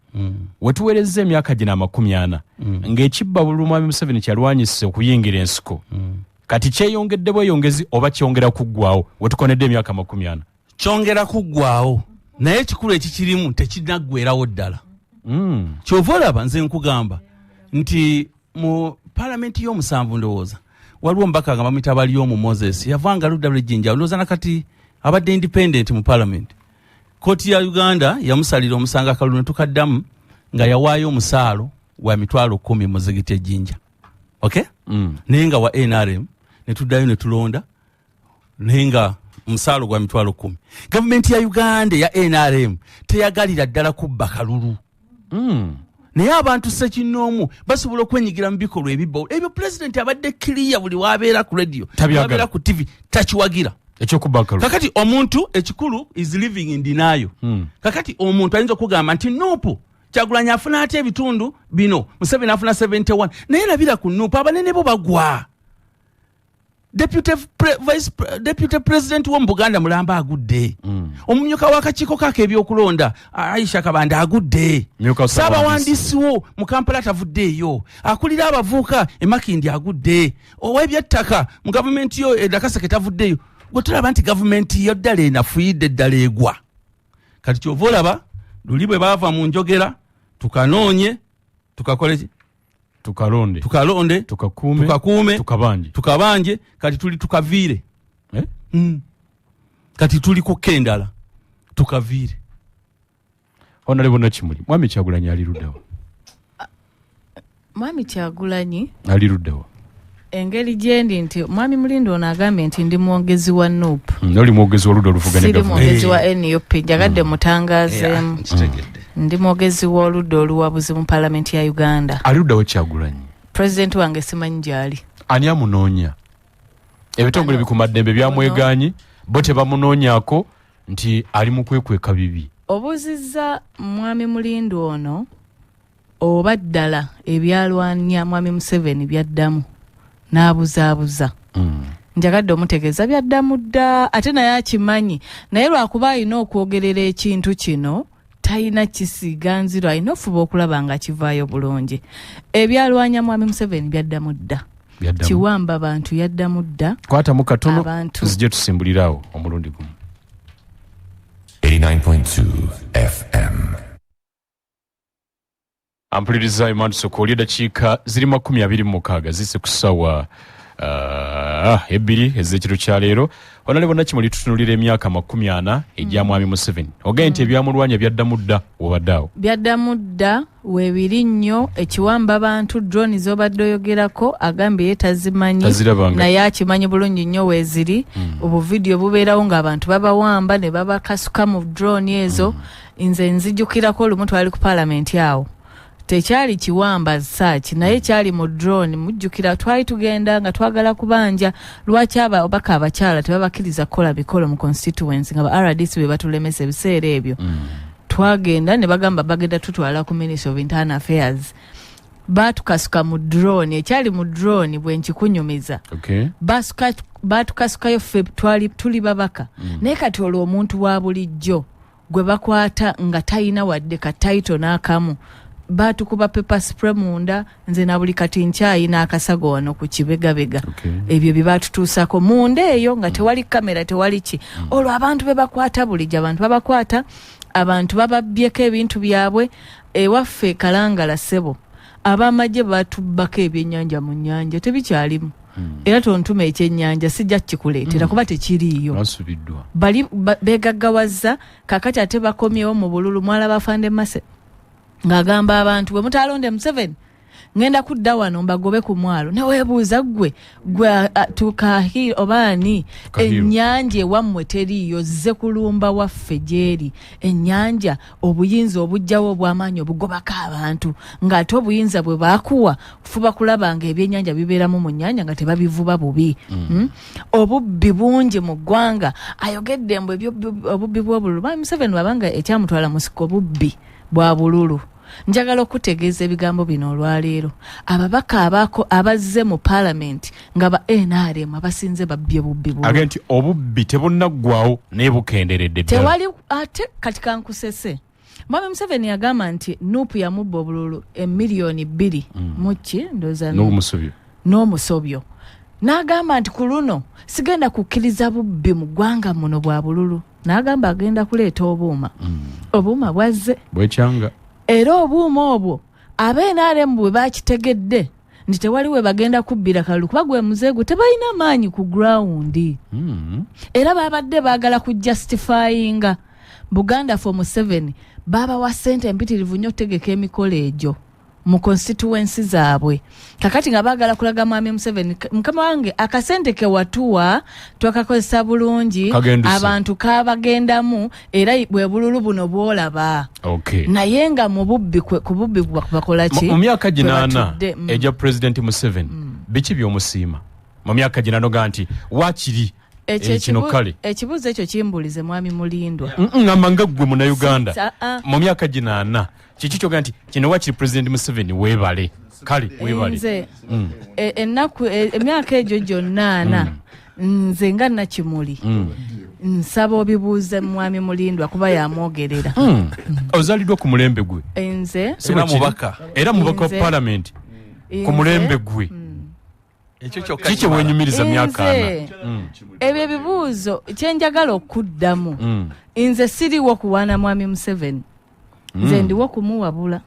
Wetuweerezza emyaka gino 40 ng'ekibba bululu Mwami Museveni kyalwanyisa okuyingira ensiko, kati kyeyongedde bweyongezi oba kyongera kuggwawo wetukonedde emyaka 40? Kyongera kuggwawo, naye ekikulu ekikirimu tekinaggwerawo ddala. Kyova olaba nze nkugamba nti mu palamenti y'omusanvu ndowooza waliwo omubaka nga bamuyita Balyomu Moses, yavanga ludda lwejjinja, ndowooza nakati abadde independent mu palamenti. Kooti ya Uganda yamusalira omusango, akalulu ne tukaddamu, nga yawaayo omusaalo gwa 10,000 muzigiti ejjinja, okay? Naye nga wa NRM, ne tuddayo ne tulonda, naye nga omusaalo gwa 10,000. Gavumenti ya Uganda eya NRM teyagalira ddala kubba kalulu. Naye abantu sekinnoomu basobola okwenyigira mu bikolwa ebibba ebyo. Pulezidenti abadde kiriya buli wabeera ku radio, Tabyagala. wabeera ku TV, takiwagira. Ekyokubba akalulu. Kakati omuntu ekikulu is living in denial. Kakati omuntu ayinza okugamba nti NUP Kyagulanyi afuna atya ebitundu bino, Museveni afuna 71, naye labira ku NUP abanene bo bagwa. Deputy president wo mu Buganda mulamba agudde. Omumyuka w'akakiiko kaako ebyokulonda Aisha Kabanda agudde. Myuka wa Ssaabawandiisi wo mu Kampala tavuddeeyo. Akulira abavubuka e Makindye agudde. Ow'ebyettaka mu gavumenti yo e Nakaseke tavuddeeyo. Gwe tulaba nti gavumenti yo ddala enafuyidde ddala egwa. Kati kyova olaba luli bwe baava mu njogera tukanoonye tukakole ki? Tukalonde. Tukalonde. Tukakuume. Tukakuume. Tukabanje. Tukabanje. Kati tuli tukaviire. Eh? Kati tuli ku endala tukaviire. Honorable Nakimuli, Mwami Kyagulanyi ali luddawa? Mwami Kyagulanyi Ali luddawa? Engeri gyendi nti mwami Mulindi ono agambye nti ndi mwogezi wa NUP. Oli mwogezi w'oludda oluvuganya Siri gavumenti. mwogezi wa NUP, njagadde mutangazeemu. Nkitegedde. Ndi mwogezi w'oludda oluwabuzi mu palamenti ya Uganda. Ali luddawa Kyagulanyi? Pulezidenti wange simanyi gy'ali. Ani amunoonya? Ebitongole bikumaddembe byamwegaanyi, bo tebamunoonyaako nti ali mu kwekweka bibi. Obuuzizza mwami Mulindi ono oba ddala ebyalwanya mwami Museveni byaddamu n'abuzaabuza. Njagadde omutegeeza byaddamu dda, ate naye akimanyi, naye lwakuba alina okwogerera ekintu kino talina kisiiga nziro, alina ofuba okulaba nga kivaayo bulungi. Ebyalwanya mwami Museveni byaddamu dda. Byaddamu. Kiwamba bantu yaddamu dda. Kwatamu katono. Abantu. Nzije tusimbulirawo omulundi gumu. 89.2 FM. Ampuliriza emanduso oli, eddakiika ziri 26 zise ku ssaawa 2 ez'ekiro kya leero. Honorable Nakimuli, tutunulira emyaka 40 egya Mwami Museveni. Ogaye nti ebyamulwanya byaddamu dda, wobadde awo. Byaddamu dda. Weebiri nnyo ekiwamba bantu. Drone z'obadde oyogerako, agambye ye tazimanyi, Tazirabanga. naye akimanyi bulungi nnyo weeziri. Obuvidiyo bubeerawo ng'abantu babawamba ne babakasuka mu drone ezo. Nze nzijukirako olumu twali ku paalamenti awo, tekyali kiwamba saaki, naye kyali mu drone. Mujjukira twali tugenda nga twagala kubanja lwaki ababaka abakyala tebabakkiriza kukola mikolo mu constituency, nga ba RDC be batulemesa ebiseera ebyo. Twagenda ne bagamba bagenda tutwala ku Ministry of Internal Affairs, batukasuka mu drone. Ekyali mu drone bwe nkikunyumiza, batukasukayo ffe twali tuli babaka. Naye kati olwo omuntu wa bulijjo gwe bakwata nga talina wadde ka title n'akamu, batukuba pepper spray munda. Nze na buli kati nkyayina akasago wano ku kibegabega. Ebyo bye batutuusako munda eyo nga tewali kamera, tewali ki. Olwo abantu be bakwata bulijjo, abantu babakwata, abantu bababbyeko ebintu byabwe. Ewaffe Kalangala, ssebo, abamagye batubbako ebyennyanja mu nnyanja, tebikyalimu. Era tontuma ekyennyanja, sijja kikuleetera kuba tekiriiyo. Basubiddwa. Bali begaggawaza. Kakati ate bakomyewo mu bululu. Mwalaba Afande Mase ng'agamba abantu, bwe mutalonde Museveni ngenda kudda wano mbagobe ku mwalo. Neweebuuza, ggwe gwe tukahi oba ani? Tukahiro. Ennyanja ewammwe teriiyo, zze kulumba waffe gyeri ennyanja. Obuyinza obujjawo obw'amaanyi obugobako abantu, ng'ate obuyinza bwe baakuwa kufuba kulaba nga ebyennyanja bibeeramu mu nnyanja nga tebabivuba bubi. Obubbi bungi mu ggwanga. Ayogedde mbu obubbi bw'obululu. Mwami Museveni wabanga ekyamutwala musiko bubbi bwa bululu. Njagala okutegeeza ebigambo bino olwaleero, ababaka abaako abazze mu paalamenti nga ba NRM abasinze babbye bubbi bululu. Agambye nti obubbi tebunaggwawo naye bukenderedde ddala. Tewali. Ate kati kankusese, Mwami Museveni yagamba nti NUP yamubba obululu 2 million muki ndowooza N'omusobyo. N'omusobyo. N'agamba nti ku luno sigenda kukkiriza bubbi mu ggwanga muno bwa bululu. N'agamba agenda kuleeta obuuma. Obuuma bwazze. Bwekyanga. Era obuuma obwo abe NRM bwe bakitegedde nti tewali we bagenda kubbira kalulu, kuba gwe muzeegu tebalina maanyi ku ground. Era babadde baagala ku justifyinga Buganda for Museveni, babawa ssente empitirivu nnyo okutegeka emikolo egyo mu constituency zaabwe. Kakati nga baagala kulaga Mwami Museveni, mukama wange, akasente ke watuwa twakakozesa bulungi." Kagenduse. Abantu kabagendamu, era bwe bululu buno bwolaba. Naye nga mu bubbi ku bubbi bakola ki? Mu myaka Kwe 80 batudde, egya Pulezidenti Museveni, biki by'omusiima mu myaka 80 ga nti wakiri Ekyo kino kale? Ekibuuzo ekyo kimbulize Mwami Mulindwa. Ngamba nga ggwe Munnayuganda, Ah. mu myaka 80 kiki kyoga nti kino wakiri Pulezidenti Museveni weebale, kale weebale? Nze ennaku emyaka egyo gyonna ana, nze nga Nakimuli, nsaba obibuuze Mwami Mulindwa kuba yamwogerera. Ozaaliddwa ku mulembe gwe. Nze Si bwe Era kiri? mubaka. Era mubaka wa Nze- paalamenti ku mulembe gwe. Ekyo kyokka Kiki kimala. wenyumiriza myaka 40? Nze ebyo ebibuuzo kyenjagala okuddamu, nze siriwo kuwaana Mwami Museveni, nze ndiwo kumuwabula.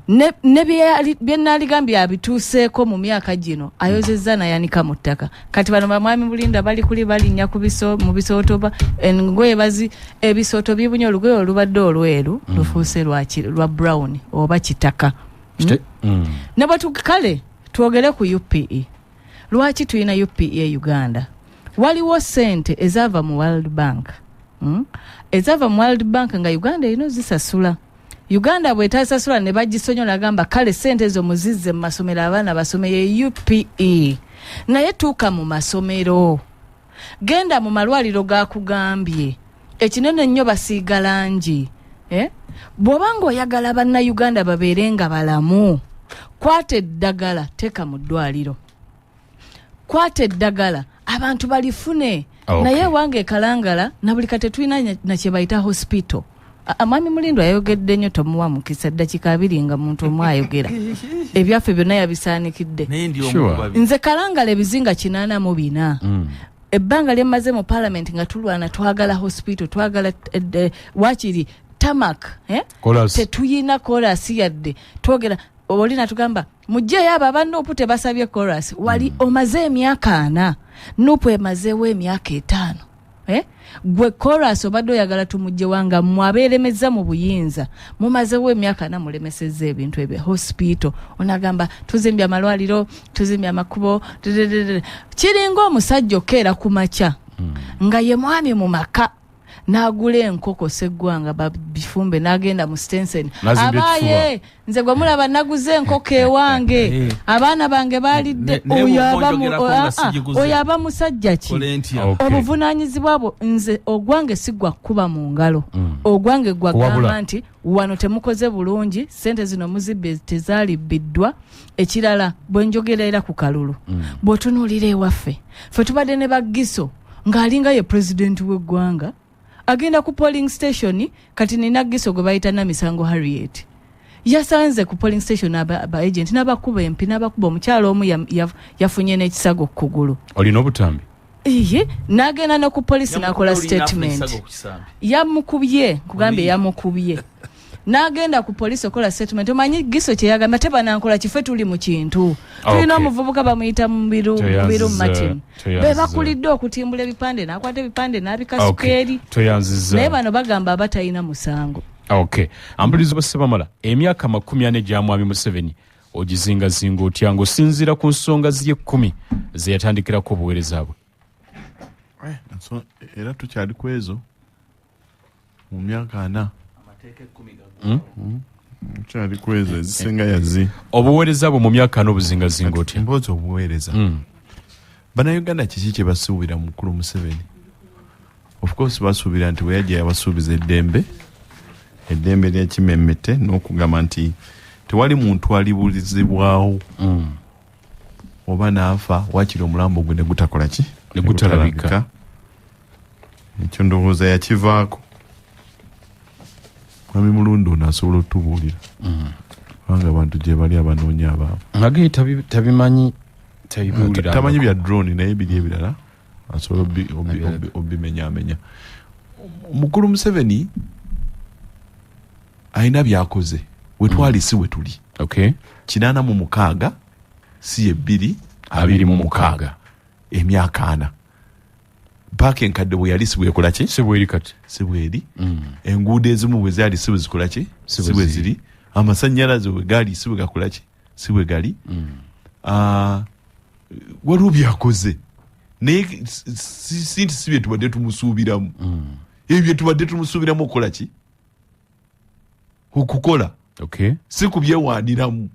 Ne bye naaligambye abituuseeko mu myaka gino, ayozezza nayanika mu ttaka. Kati bano bamwami Bulinda bali kuli balinnya ku biso mu bisooto, engoye bazi ebisooto bibunye, olugoye olubadde olweru lufuuse lwa brown oba kitaka. Ne bwe kale twogere ku UPE. Lwaki tulina UPE e Uganda? Waliwo sente ezaava mu World Bank, Ezaava mu World Bank nga Uganda erina ozisasula. Uganda bwetasasula ne bagisonyola, gamba kale sente ezo muzizze mu masomero abaana basome, ye UPE. Naye tuuka mu masomero, genda mu malwaliro, gakugambye ekinene nnyo basiiga langi, eh? Bw'oba ng'oyagala Bannayuganda babeere nga balamu, kwata eddagala teeka mu ddwaliro, kwata eddagala abantu balifune. Naye ewange ekalangala na buli kati tetulina na kye bayita hospital. Mwami Mulindwa yayogedde nnyo, tomuwa mukisa ddakiika 20 nga muntu omu ayogera ebyaffe byonna yabisaanikidde. Naye ndi omu ku babiri. Nze Kalangala ebizinga 84. Ebbanga lye mmaze mu paalamenti nga tulwana, twagala hospital, twagala wakiri tarmac, eh? Kolas. Tetuyina kolasi yadde. Twogera oli natugamba mugjeyo abo aba NUP tebasabye kolasi. Wali omaze emyaka 40, NUP emazeewo emyaka 5. Eh? Gwe chorus obadde oyagala tumugjewa nga mmwe abeeremezza mu buyinza mumazewo emyaka ana, mulemesezza ebintu ebyo. Hospital onagamba tuzimbye amalwaliro, tuzimbye amakubo, dededede. Kiringa omusajja okeera ku makya nga ye mwami mu maka n'agula enkoko seggwanga babifumbe n'agenda mu stensen. N'azimba Abaaye, nze gwe mulaba naguze enkoko ewange, abaana bange balidde. Ne Oyo bw'oba aba mu- onjogerako nga ah, ah, sigiguze. Oyo aba musajja ki? Kole ntya? Okay. Obuvunanyizibwa bwo, nze ogwange si gwa kuba mu ngalo, ogwange gwagamba Kuwabula. nti wano temukoze bulungi, sente zino muzibbe, tezaalibbiddwa. Ekirala, bwe njogera era ku kalulu, bw'otunuulira ewaffe, ffe tubadde ne bagiso ng'alinga ye pulezidenti w'eggwanga agenda ku polling station. Kati nina giso gwe bayita Namisango Harriet, yasanze ku polling station aba agent n'abakuba empi, n'abakuba. Omukyalo omu yafunye n'ekisago ku kugulu. Olina obutambi? Iye, n'agenda ne ku polisi n'akola statement. Yamukubye, nkugambye. Oli. Yamukubye n'agenda ku polisi okola statement. Omanyi giso kyeyagamba? Tebanankola kife, tuli mu kintu tulina omuvubuka bamuyita Mubiru. Mubiru Martin, be bakulidde okutimbula ebipande, n'akwata ebipande n'abikasuka eri. Toyanziza. Naye bano bagamba abatalina musango. Okay, ambulizi basebamala, emyaka 40 egya mwami Museveni ogizingazinga otya ng'osinziira ku nsonga ziri 10 ze yatandikirako obuweereza bwe? So, era tukyali ku ezo mu myaka 40. Tukyali ku ezo ezisinga yazi. Obuweereza bwe mu myaka 40 obuzingazinga otya? Mboozi obuweereza, Bannayuganda kiki kye basuubira mukulu Museveni? Of course basuubira nti bwe yajja yabasuubiza eddembe, eddembe lyakimemmete, n'okugamba nti tewali muntu alibulizibwawo oba n'afa wakiri omulambo gwe ne gutakola ki? Ne gutalabika. Ekyo ndowooza yakivaako. Mwami Mulundi ono asobola otubuulira, kubanga abantu gye bali abanoonya abaabwe. Nage tabimanyi, tabibuulira. Tamanyi bya drone, naye biri ebirala asobola obimenyaamenya. Omukulu Museveni alina byakoze. Wetwali si we tuli. 86 si ye bbiri 26. Emyaka 40, paaka enkadde bwe yali si bwekola ki? Si bweri kati. Si bweri. Enguudo ezimu bwe zaali si bwe zikola ki? Si Si bwe bwe ziri. ziri. Amasannyalaze bwe gaali si bwe gakola ki? Si bwe gali. Ah, waliwo byakoze, naye si nti si bye tubadde tumusuubiramu. Ebyo bye tubadde tumusuubiramu okukola ki? Okukola, si kubyewaaniramu,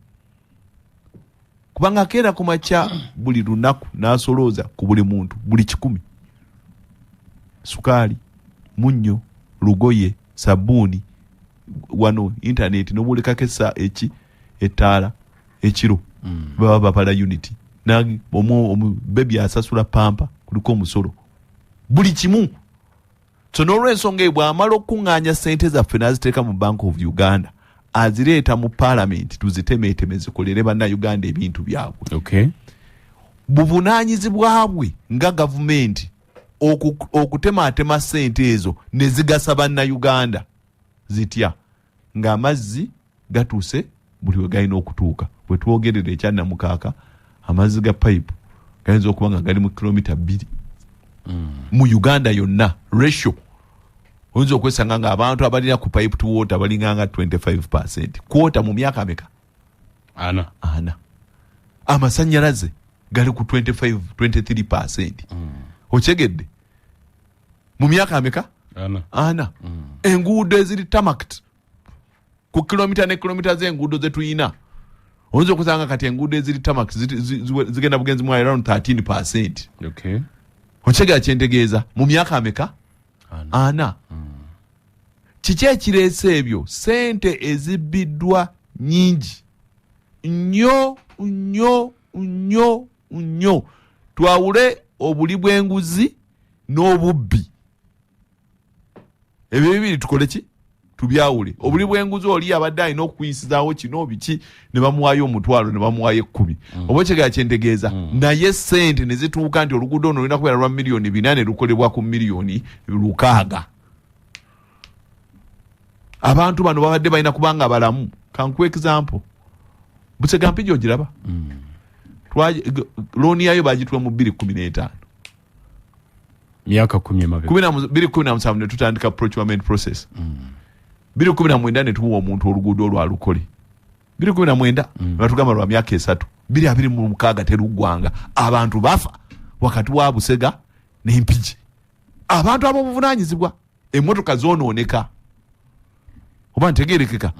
kubanga akeera ku makya buli lunaku n'asolooza ku buli muntu buli 100, sukaali, munnyo, lugoye, sabbuuni, wano intaneti nobulekako essa eki ettaala ekiro, baba babala unit. Bebi asasula pampa kuliko omusolo, buli kimu. So n'olwensonga eyo, bw'amala okuŋŋaanya ssente zaffe n'aziteeka mu Bank of Uganda, azireeta mu Paalamenti tuzitemeeteme zikolere Bannayuganda ebintu byabwe. Buvunaanyizibwa bwe nga gavumenti okutemaatema ssente ezo ne zigasa Bannayuganda. Zitya? Ng'amazzi gatuuse buli we galina okutuuka. Bwe twogerera ekyannamukaaka, amazzi ga pipe gayinza okuba nga gali mu kilomita 2 mu Uganda yonna. Ratio oyinza okwesanga nga abantu abalina ku pipe to water balinga nga 25 quarter mu myaka ameka? 40. 40. Amasanyalaze gali ku 25 23, okyegedde? Mu myaka ameka? 40. 40. Enguudo eziri tarmacked ku kilomita ne kilomita z'enguudo zetuyina, oyinza okusanga kati enguudo eziri tarmacked zigenda bugenzi mu around 13. Okyegera kyentegeeza? Mu myaka ameka? 40. 40. Kiki ekireese ebyo? Sente ezibbiddwa nyingi nnyo nnyo nnyo nnyo. Twawule obuli bw'enguzi n'obubbi. Ebyo bibiri tukole ki? Tubyawule. Obuli bw'enguzi, oli abadde alina okuyisizaawo kino biki, ne bamuwaayo 500, ne bamuwaayo 10, oba okyegera kyentegeeza? Naye sente ne zituuka nti oluguudo ono lulina kubeera lwa miliyoni 400 ne lukolebwa ku miliyoni 600. Abantu bano babadde balina kubanga balamu. Kankuwa example, Busega Mpigi ogiraba? Looni yayo bagitwa mu 2015. Myaka 10 emabega. 2017 ne tutandika procurement process. 2019 ne tuwa omuntu oluguudo olwa Lukole. 2019 batugamba lwa myaka 3. 2026 teruggwanga. Abantu bafa wakati wa Busega n'Empigi. Abantu ab'obuvunaanyizibwa emmotoka zoonooneka. Oba ntegeerekeka.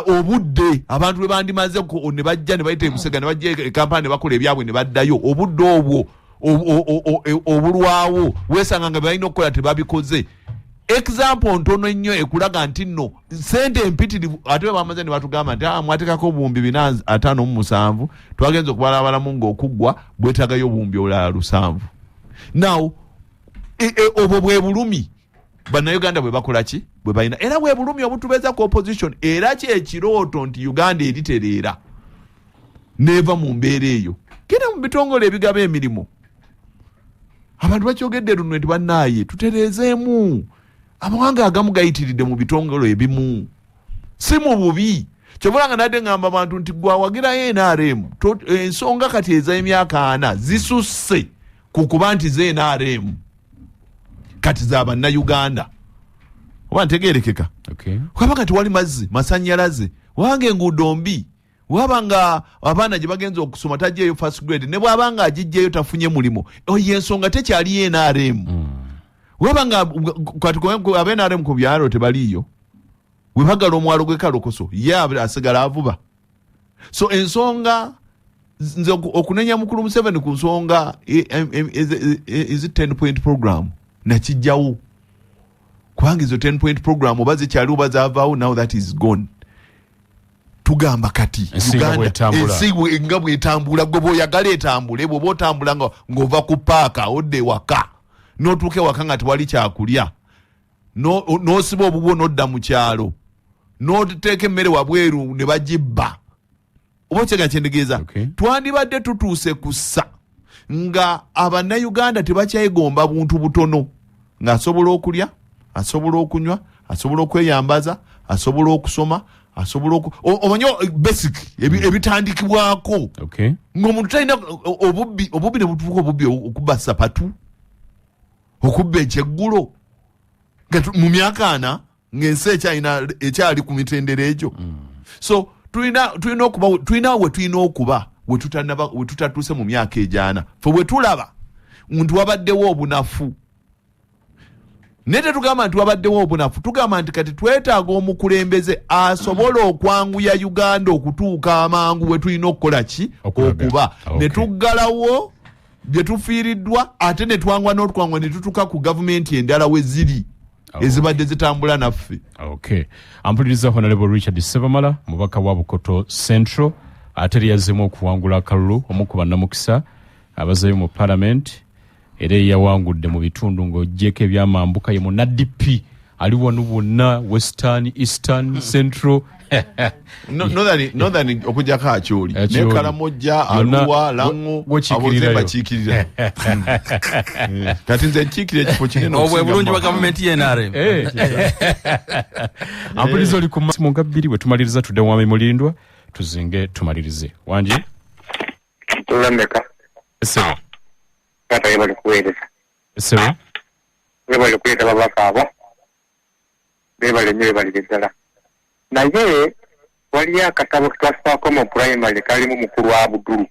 Obudde abantu bwe bandimaze ne bajja ne bayita e Busega ne bajja e Kampala ne bakola ebyabwe ne baddayo. Obudde obwo obulwawo weesanga nga balina okukola tebabikoze. Example ntono ennyo ekulaga nti nno sente empitirivu ate bwe bamaze ne batugamba nti mwateekako obuwumbi 457 twagenza okubalabalamu ng'okuggwa bwetaagayo obuwumbi obulala 7. Now obwo bwe bulumi Bannayuganda bwe bakola ki bwe balina, era bwe bulumi obutubeeza ku opposition, era kyekirooto nti Uganda eritereera neeva mu mbeera eyo. Genda mu bitongole ebigaba emirimu, abantu bakyogedde luno nti bannaaye tutereezeemu. Amawanga agamu gayitiridde mu bitongole ebimu, si mu bubi. Kyobula nga nadde ngamba abantu nti gwawagirayo NRM, ensonga kati ez'emyaka 4 zisusse ku kuba nti ze NRM kati za Bannayuganda. Oba ntegeerekeka? Okay. Kuba kati wali mazzi, masannyalaze, wabanga enguudo mbi, waba nga abaana gye bagenza okusoma tajjeeyo first grade, ne bw'aba nga agijjeeyo tafunye mulimu, oyo ensonga tekyali NRM. Waba nga kati aba NRM ku byalo tebaliiyo, we bagala omwalo gw'e Kalokoso ye asigala avuba. So ensonga nze okunenya mukulu Museveni ku nsonga ezi 10 point program nakijjawo, kubanga ezo 10 point program oba zikyaliwo oba zaavaawo, now that is gone. Tugamba kati Uganda ensi nga bwetambula, gwe bw'oyagala etambule, bw'oba otambula ng'ova ku paaka odda ewaka n'otuuka ewaka nga tewali kyakulya, n'osiba obubwo n'odda mu kyalo n'oteeka emmere wabweru ne bagibba. Oba okyega kyentegeeza? Twandibadde tutuuse kussa nga Abannayuganda tebakyegomba buntu butono, ng'asobola okulya, asobola okunywa, asobola okweyambaza, asobola okusoma, asobola omanyi basic ebitandikibwako. Ng'omuntu talina obubbi, obubbi ne butuuka obubbi okubba sapatu, okubba ekyeggulo mu myaka 4 ng'ensi ekyali ku mitendera egyo. So tulina okuba, tulina we tulina okuba we tutatuuse mu myaka 4. Ffe bwe tulaba nti wabaddewo obunafu, naye tetugamba nti wabaddewo obunafu, tugamba nti kati twetaaga omukulembeze asobola okwanguya Uganda okutuuka amangu we tulina okukola ki okuba. Ne tuggalawo bye tufiiriddwa, ate ne twangwa n'otukwangwa ne tutuuka ku gavumenti endala we ziri ezibadde zitambula naffe. Okay. Ampuliriza Honorable Richard Sebamala, mubaka wa Bukoto Central, ate yazzeemu okuwangula akalulu, omu ku bannamukisa abazeeyo mu parliament, era yawangudde mu bitundu ng'oggyeko ebyamambuka, ye munna DP ali wano wonna, Western, Eastern, Central. Northern okuggyako Acholi, ne Kalamojja, Arua, Lango, abo bakiikirira. Kati nze nkiikirira ekifo kinene. Obwe bulungi bwa gavumenti ye NRM. Ampuliza oli ku mu nga 2 bwe tumaliriza tudde wami Mulindwa tuzinge tumalirize. Wangi? Tulameka. Sebo. Kata yebale kuweereza. Sebo. Yebale kuleeta babaka abo. Beebale nnyo, beebalire ddala. Naye waliyo akatabo ke twassaako mu primary kalimu mukulu Abudulu.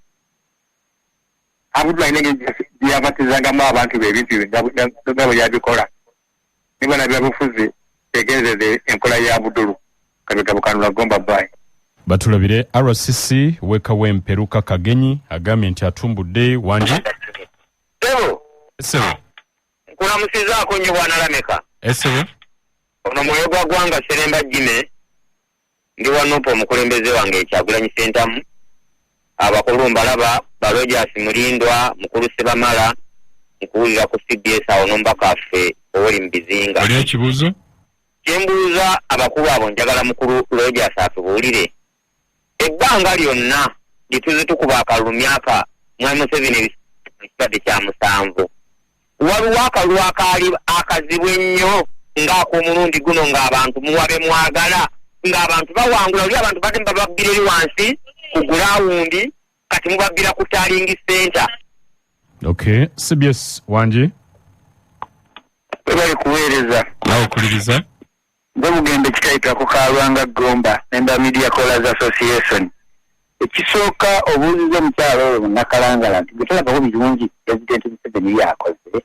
Abudulu alina engeri gye yabatizangamu abantu be ebintu nga bwe yabikola. Ne bannabyabufuzi tegeezeze enkola ya Abudulu. Kabega Bukanula Gomba bye. Batulabire RCC w'e Kawempe Kagenyi agambye nti atumbudde. Wangi? Sebo. Sebo. Nkulamusizaako nnyo bwana Lameka. Sebo. Ono mwoyo gwa ggwanga Seremba Jime, ndi wa NUP, omukulembeze wange Kyagulanyi Ssentamu. Abakulu mbalaba, ba Rogers Mulindwa, mukulu Sebamala, nkuwulira ku CBS awo n'omubaka waffe owoli mu bizinga. Olina ekibuuzo? Kyembuuza abakulu abo, njagala mukulu Rogers atubuulire ebbanga lyonna lye tuze tukuba akalulu myaka mwami Museveni ekibadde kya 7, waliwo akalulu akaali akazibu ennyo ng'ak'omulundi guno ng'abantu muwabe mwagala ng'abantu bawangula, oli abantu badde mubababbira eri wansi ku gulawundi, kati mubabbira ku tallying center. Okay. CBS, wangi? Webale kuweereza. Nawe okuliriza. Nze Bugembe Kitaitwako Kalwanga Gomba, member Media Callers Association. Ekisooka obuuziza omukyala oyo Munnakalangala nti gwe tolabako birungi Pulezidenti Museveni byakoze.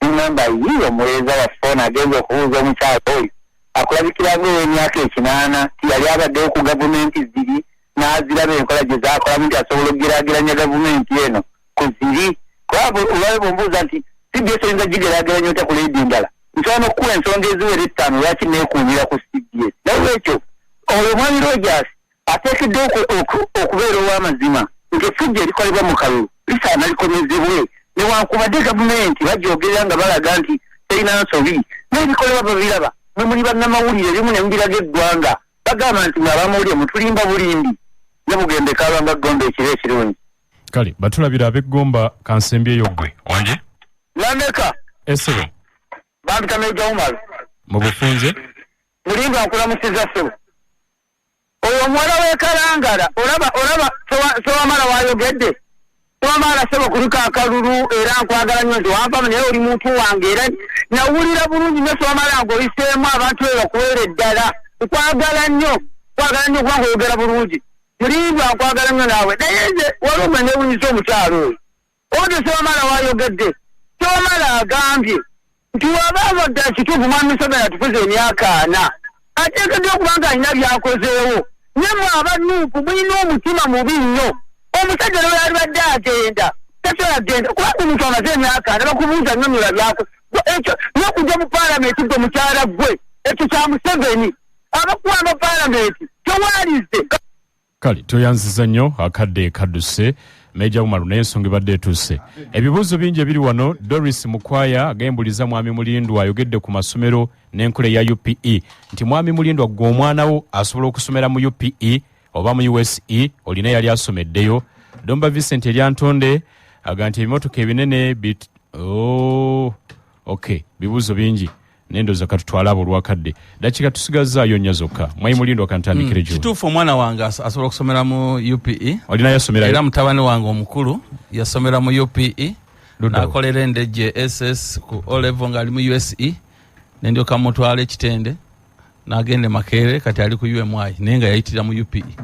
Nngamba ye omuweereza waffe ono agenze okubuuza omukyala oyo akulabikira ng'ow'emyaka 80 nti yali abaddewo ku gavumenti ziri n'aziraba enkola gye zaakolamu nti asobola okugeraageranya gavumenti eno ku ziri. Kuba olwaleero bw'ombuuza nti CBS oyinza kugigeraageranya otya ku leediyo endala, nsobola n'okukuwa ensonga eziwera 5 lwaki neekuumira ku CBS. Noolwekyo oyo Mwami Rogers ateekeddwa okubeera ow'amazima nti effujjo erikolebwa mu kalulu lisaana likomezebwe, newankubadde gavumenti bagyogerera nga balaga nti terina nsobi, n'ebikolebwa babiraba. Mwe muli bannamawulire ebimu ne mubiraga eggwanga, bagamba nti mwe abamawulire mutulimba bulimbi. Ye Bugembe Kalwanga Gomba, ekiro ekirungi. Kale batulabira ab'eggomba, kansembyeyo ggwe wange. Lameka. Esebo. Bampita Meja Umaru. Mu bufunze. Mulindwa nkulamusiza ssebo. Oyo omuwala w'e Kalangala olaba olaba Sewamala wayogedde. Sewamala ssebo kuliko akalulu era nkwagala nnyo nti wanvamu naye oli muntu wange era nawulira bulungi nnyo Sewamala ng'oyiseemu abantu be bakuweera eddala. Nkwagala nnyo, nkwagala nnyo kubanga oyogera bulungi. Mulindwa nkwagala nnyo naawe. Naye nze waliwo gwe neewunyisa omukyala oyo. Ode Sewamala wayogedde. Sewamala agambye nti waba abadde kituufu Mwami Museveni atufuze emyaka 40 ateekeddwa okuba nga alina by'akozeewo. Ne mmwe aba Nuupu mulina omutima mubi nnyo. Omusajja ne bwe yalibadde agenda tasobola kugenda kubanga omuntu amaze emyaka 40 bakubuuza nnyonnyola by'akoze. Ekyo n'okujja mu paalamenti gwe mukyala gwe ekyo kya Museveni abakuwamba paalamenti tewaalize. Kale toyanziza nnyo, akadde kadduse. Meja Umaru, naye ensonga ebadde etuuse. Ebibuuzo bingi ebiri wano. Doris Mukwaya agembuliza Mwami Mulindwa ayogedde ku masomero n'enkola eya UPE nti Mwami Mulindwa ggwe omwana wo asobola okusomera mu UPE oba mu USE olina eyali asomeddeyo. Domba Vincent Eryantonde aga nti ebimotoka ebinene bit oh, okay, bibuuzo bingi nendooza katutwale abo olwakadde. Dakiika tusigazaayo 4 zokka. Mwami Mulindwa kantandikire gy'oli. Kituufu omwana wange asobola okusomera mu UPE. Olina yasomerayo? Era mutabani wange omukulu yasomera mu UPE. Luddawo. N'akolera Endejje SS ku O level ng'ali mu USE. Ne ndyoka mutwala Ekitende n'agenda e Makerere, kati ali ku UMI naye nga yayitira mu UPE.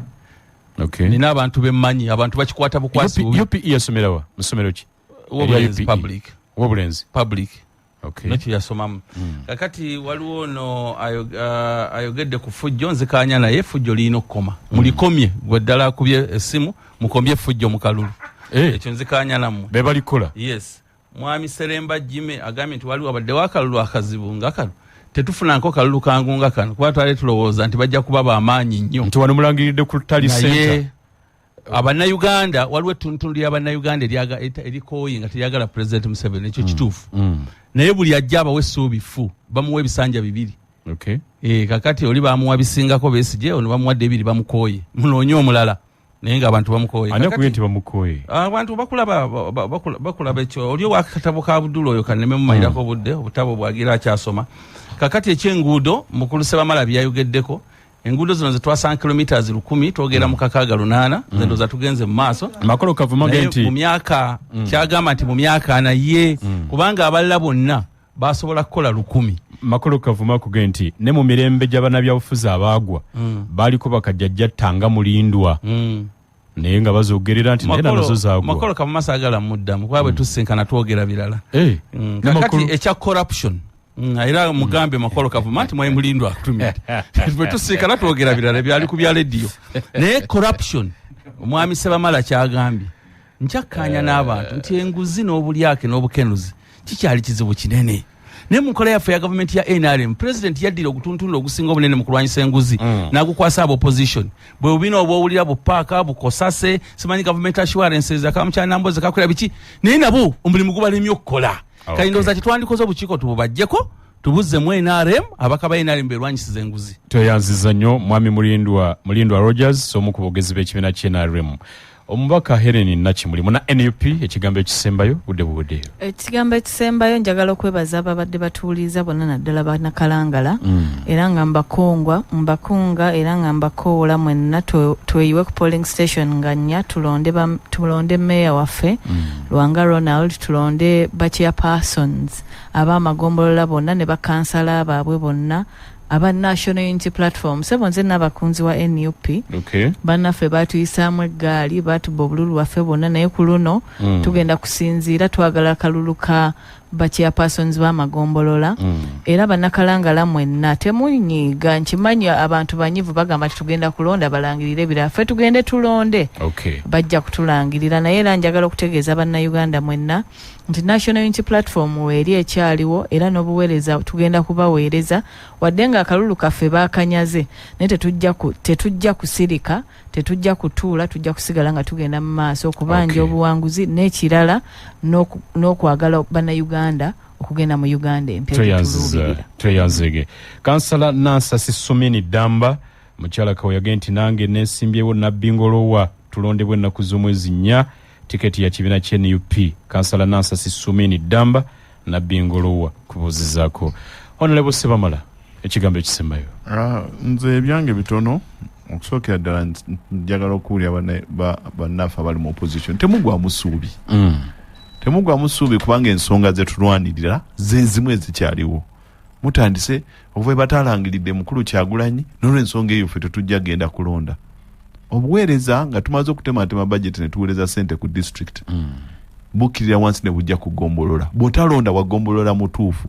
Nina abantu bemmanyi, abantu bakikwata bukwasi bubi. UPE yasomera wa? Mu ssomero ki? Wobulenzi UPE. Public. Wobulenzi. Public. Nakyo yasomamu. Kakati waliwo ono ayogedde ku fujjo, nzikaanya naye fujjo lirina okukoma. Mulikomye, gwe ddala akubye essimu, mukomye fujjo mu kalulu. Ekyo nzikaanya nammwe. Be balikola. Yes. Mwami Seremba Jimmy agambye nti waliwo abaddewo akalulu akazibu nga kano. Tetufunanko kalulu kangu nga kano kuba twali tulowooza nti bajja kuba b'amaanyi nnyo. Nti wano mulangiridde ku Tally Naye Center. Abannayuganda, waliwo ettuntundu ly'Abannayuganda erikooye nga teryagala President Museveni, ekyo kituufu. Naye buli ajja abawa essuubi ffu, bamuwa ebisanja 2. Kakati oli bamuwa bisingako Besigye, ono bamuwadde 2 bamukooye. Munoonye omulala. Naye ng'abantu bamukooye. Ani akubye nti bamukooye? Abantu bakulaba ekyo. Oli ow'akatabo ka Abdul oyo kanneme mumalirako budde, obutabo bwagira akyasoma. Kakati eky'enguudo, mukulu Ssebamala byayogeddeko. Enguudo zino ze twasanga kilometers 1000, twogera mu kakaaga lunaana, nze ndowooza tugenze mu maaso. Makolo Kavuma Naye nti mu myaka, kyagamba nti mu myaka ana ye, kubanga abalala bonna basobola kukola 1000. Makolo Kavuma kuge nti ne mu mirembe gy'abannabyabufuzi abaagwa, baaliko bakajjajja Ttanga Mulindwa. Naye nga bazoogerera nti naye nazo zaagwa. Makolo Kavuma saagala muddamu, kuba bwe tusisinkana twogera birala. Ne Kakati Makolo ekya corruption. Era mugambe Makolo Kavuma nti Mwami Mulindwa akutumidde. Bwe tusisinkana twogera birala byali ku bya lediyo. Naye corruption, Omwami Ssebamala kyagambye, nkyakkaanya n'abantu nti enguzi n'obulyake n'obukenuzi kikyali kizibu kinene. Naye mu nkola yaffe ya gavumenti ya NRM, President yaddira ogutuntundu ogusinga obunene mu kulwanyisa enguzi, n'agukwasa aba opposition. Bwe bubina obwowulira bupaaka, bukosase, simanyi government assurances, akamukyana mbozi kakola biki, naye nabo omulimu gubalemye okukola. Kale ndowooza kye twandikoze obukiiko tububaggyeko, tubuzze mu NRM, abaka ba NRM berwanyisiza enguzi. Tweyanziza nnyo Mwami Mulindwa Rogers, omu ku boogezi b'ekibiina ky'NRM. Omubaka Helen Nakimuli muna NUP, ekigambo ekisembayo, budde buweddeyo. Ekigambo ekisembayo, njagala okwebaza ababadde batuwuliriza bonna, naddala Bannakalangala, era nga mbakongwa mbakunga era nga mbakoowola mwenna tweyiwe ku polling station nga 4, tulonde meeya waffe Lwanga Ronald, tulonde ba chairpersons ab'amagombolola bonna ne bakansala baabwe bonna aba National Unity Platform. Sebo, nze n'abakunzi wa NUP. Bannaffe batuyisaamu eggaali, batuba obululu bwaffe bwonna, naye ku luno tugenda kusinziira, twagala kalulu ka ba chairpersons b'amagombolola. Era Bannakalangala mwenna temunyiiga, nkimanyi abantu banyivu, bagamba nti tugenda kulonda balangirire ebirala, ffe tugende tulonde. Bajja kutulangirira. Naye era njagala okutegeeza Bannayuganda mwenna nti National Unity Platform weeri, ekyaliwo, era n'obuweereza tugenda kubaweereza wadde nga akalulu kaffe baakanyaze, naye tetujja kusirika, tetujja kutuula, tujja kusigala nga tugenda mu maaso okubanja obuwanguzi n'ekirala n'okwagala Bannayuganda okugenda mu Uganda empya gye Tweyanziza. tuluubirira. Tweyanzege. Kansala Nansasi Sumini Ddamba, mukyala Kaweyage, nti nange nesimbyewo Nabbingolowa, tulondebwa ennaku z'omwezi 4, tiketi ya kibiina kye NUP. Kansala Nansasi Sumini Ddamba, Nabbingolowa, kubuuzizaako. Honorable Sebamala, ekigambo ekisembayo. Ah, nze ebyange bitono. Okusookera ddala njagala okuwulira bannaffe abali mu opposition, temugwamu ssuubi. Temugwamu ssuubi, kubanga ensonga zetulwanirira ze zimu ezikyaliwo. Mutandise okuva batalangiridde mukulu Kyagulanyi, n'olwensonga eyo ffe tetujja genda kulonda. Obuweereza, nga tumaze okutematema budget ne tuweereza sente ku district, bukkirira wansi ne bujja kugombolola. Bw'otalonda wagombolola mutuufu,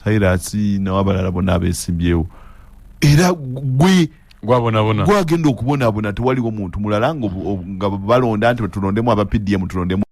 Sairasi nawabalala bonna abeesimbyewo, era gwe gwabonabona. Gwagenda okubonaabona, tewaliwo muntu mulala nga balonda nti tulondemu aba PDM, tulondemu.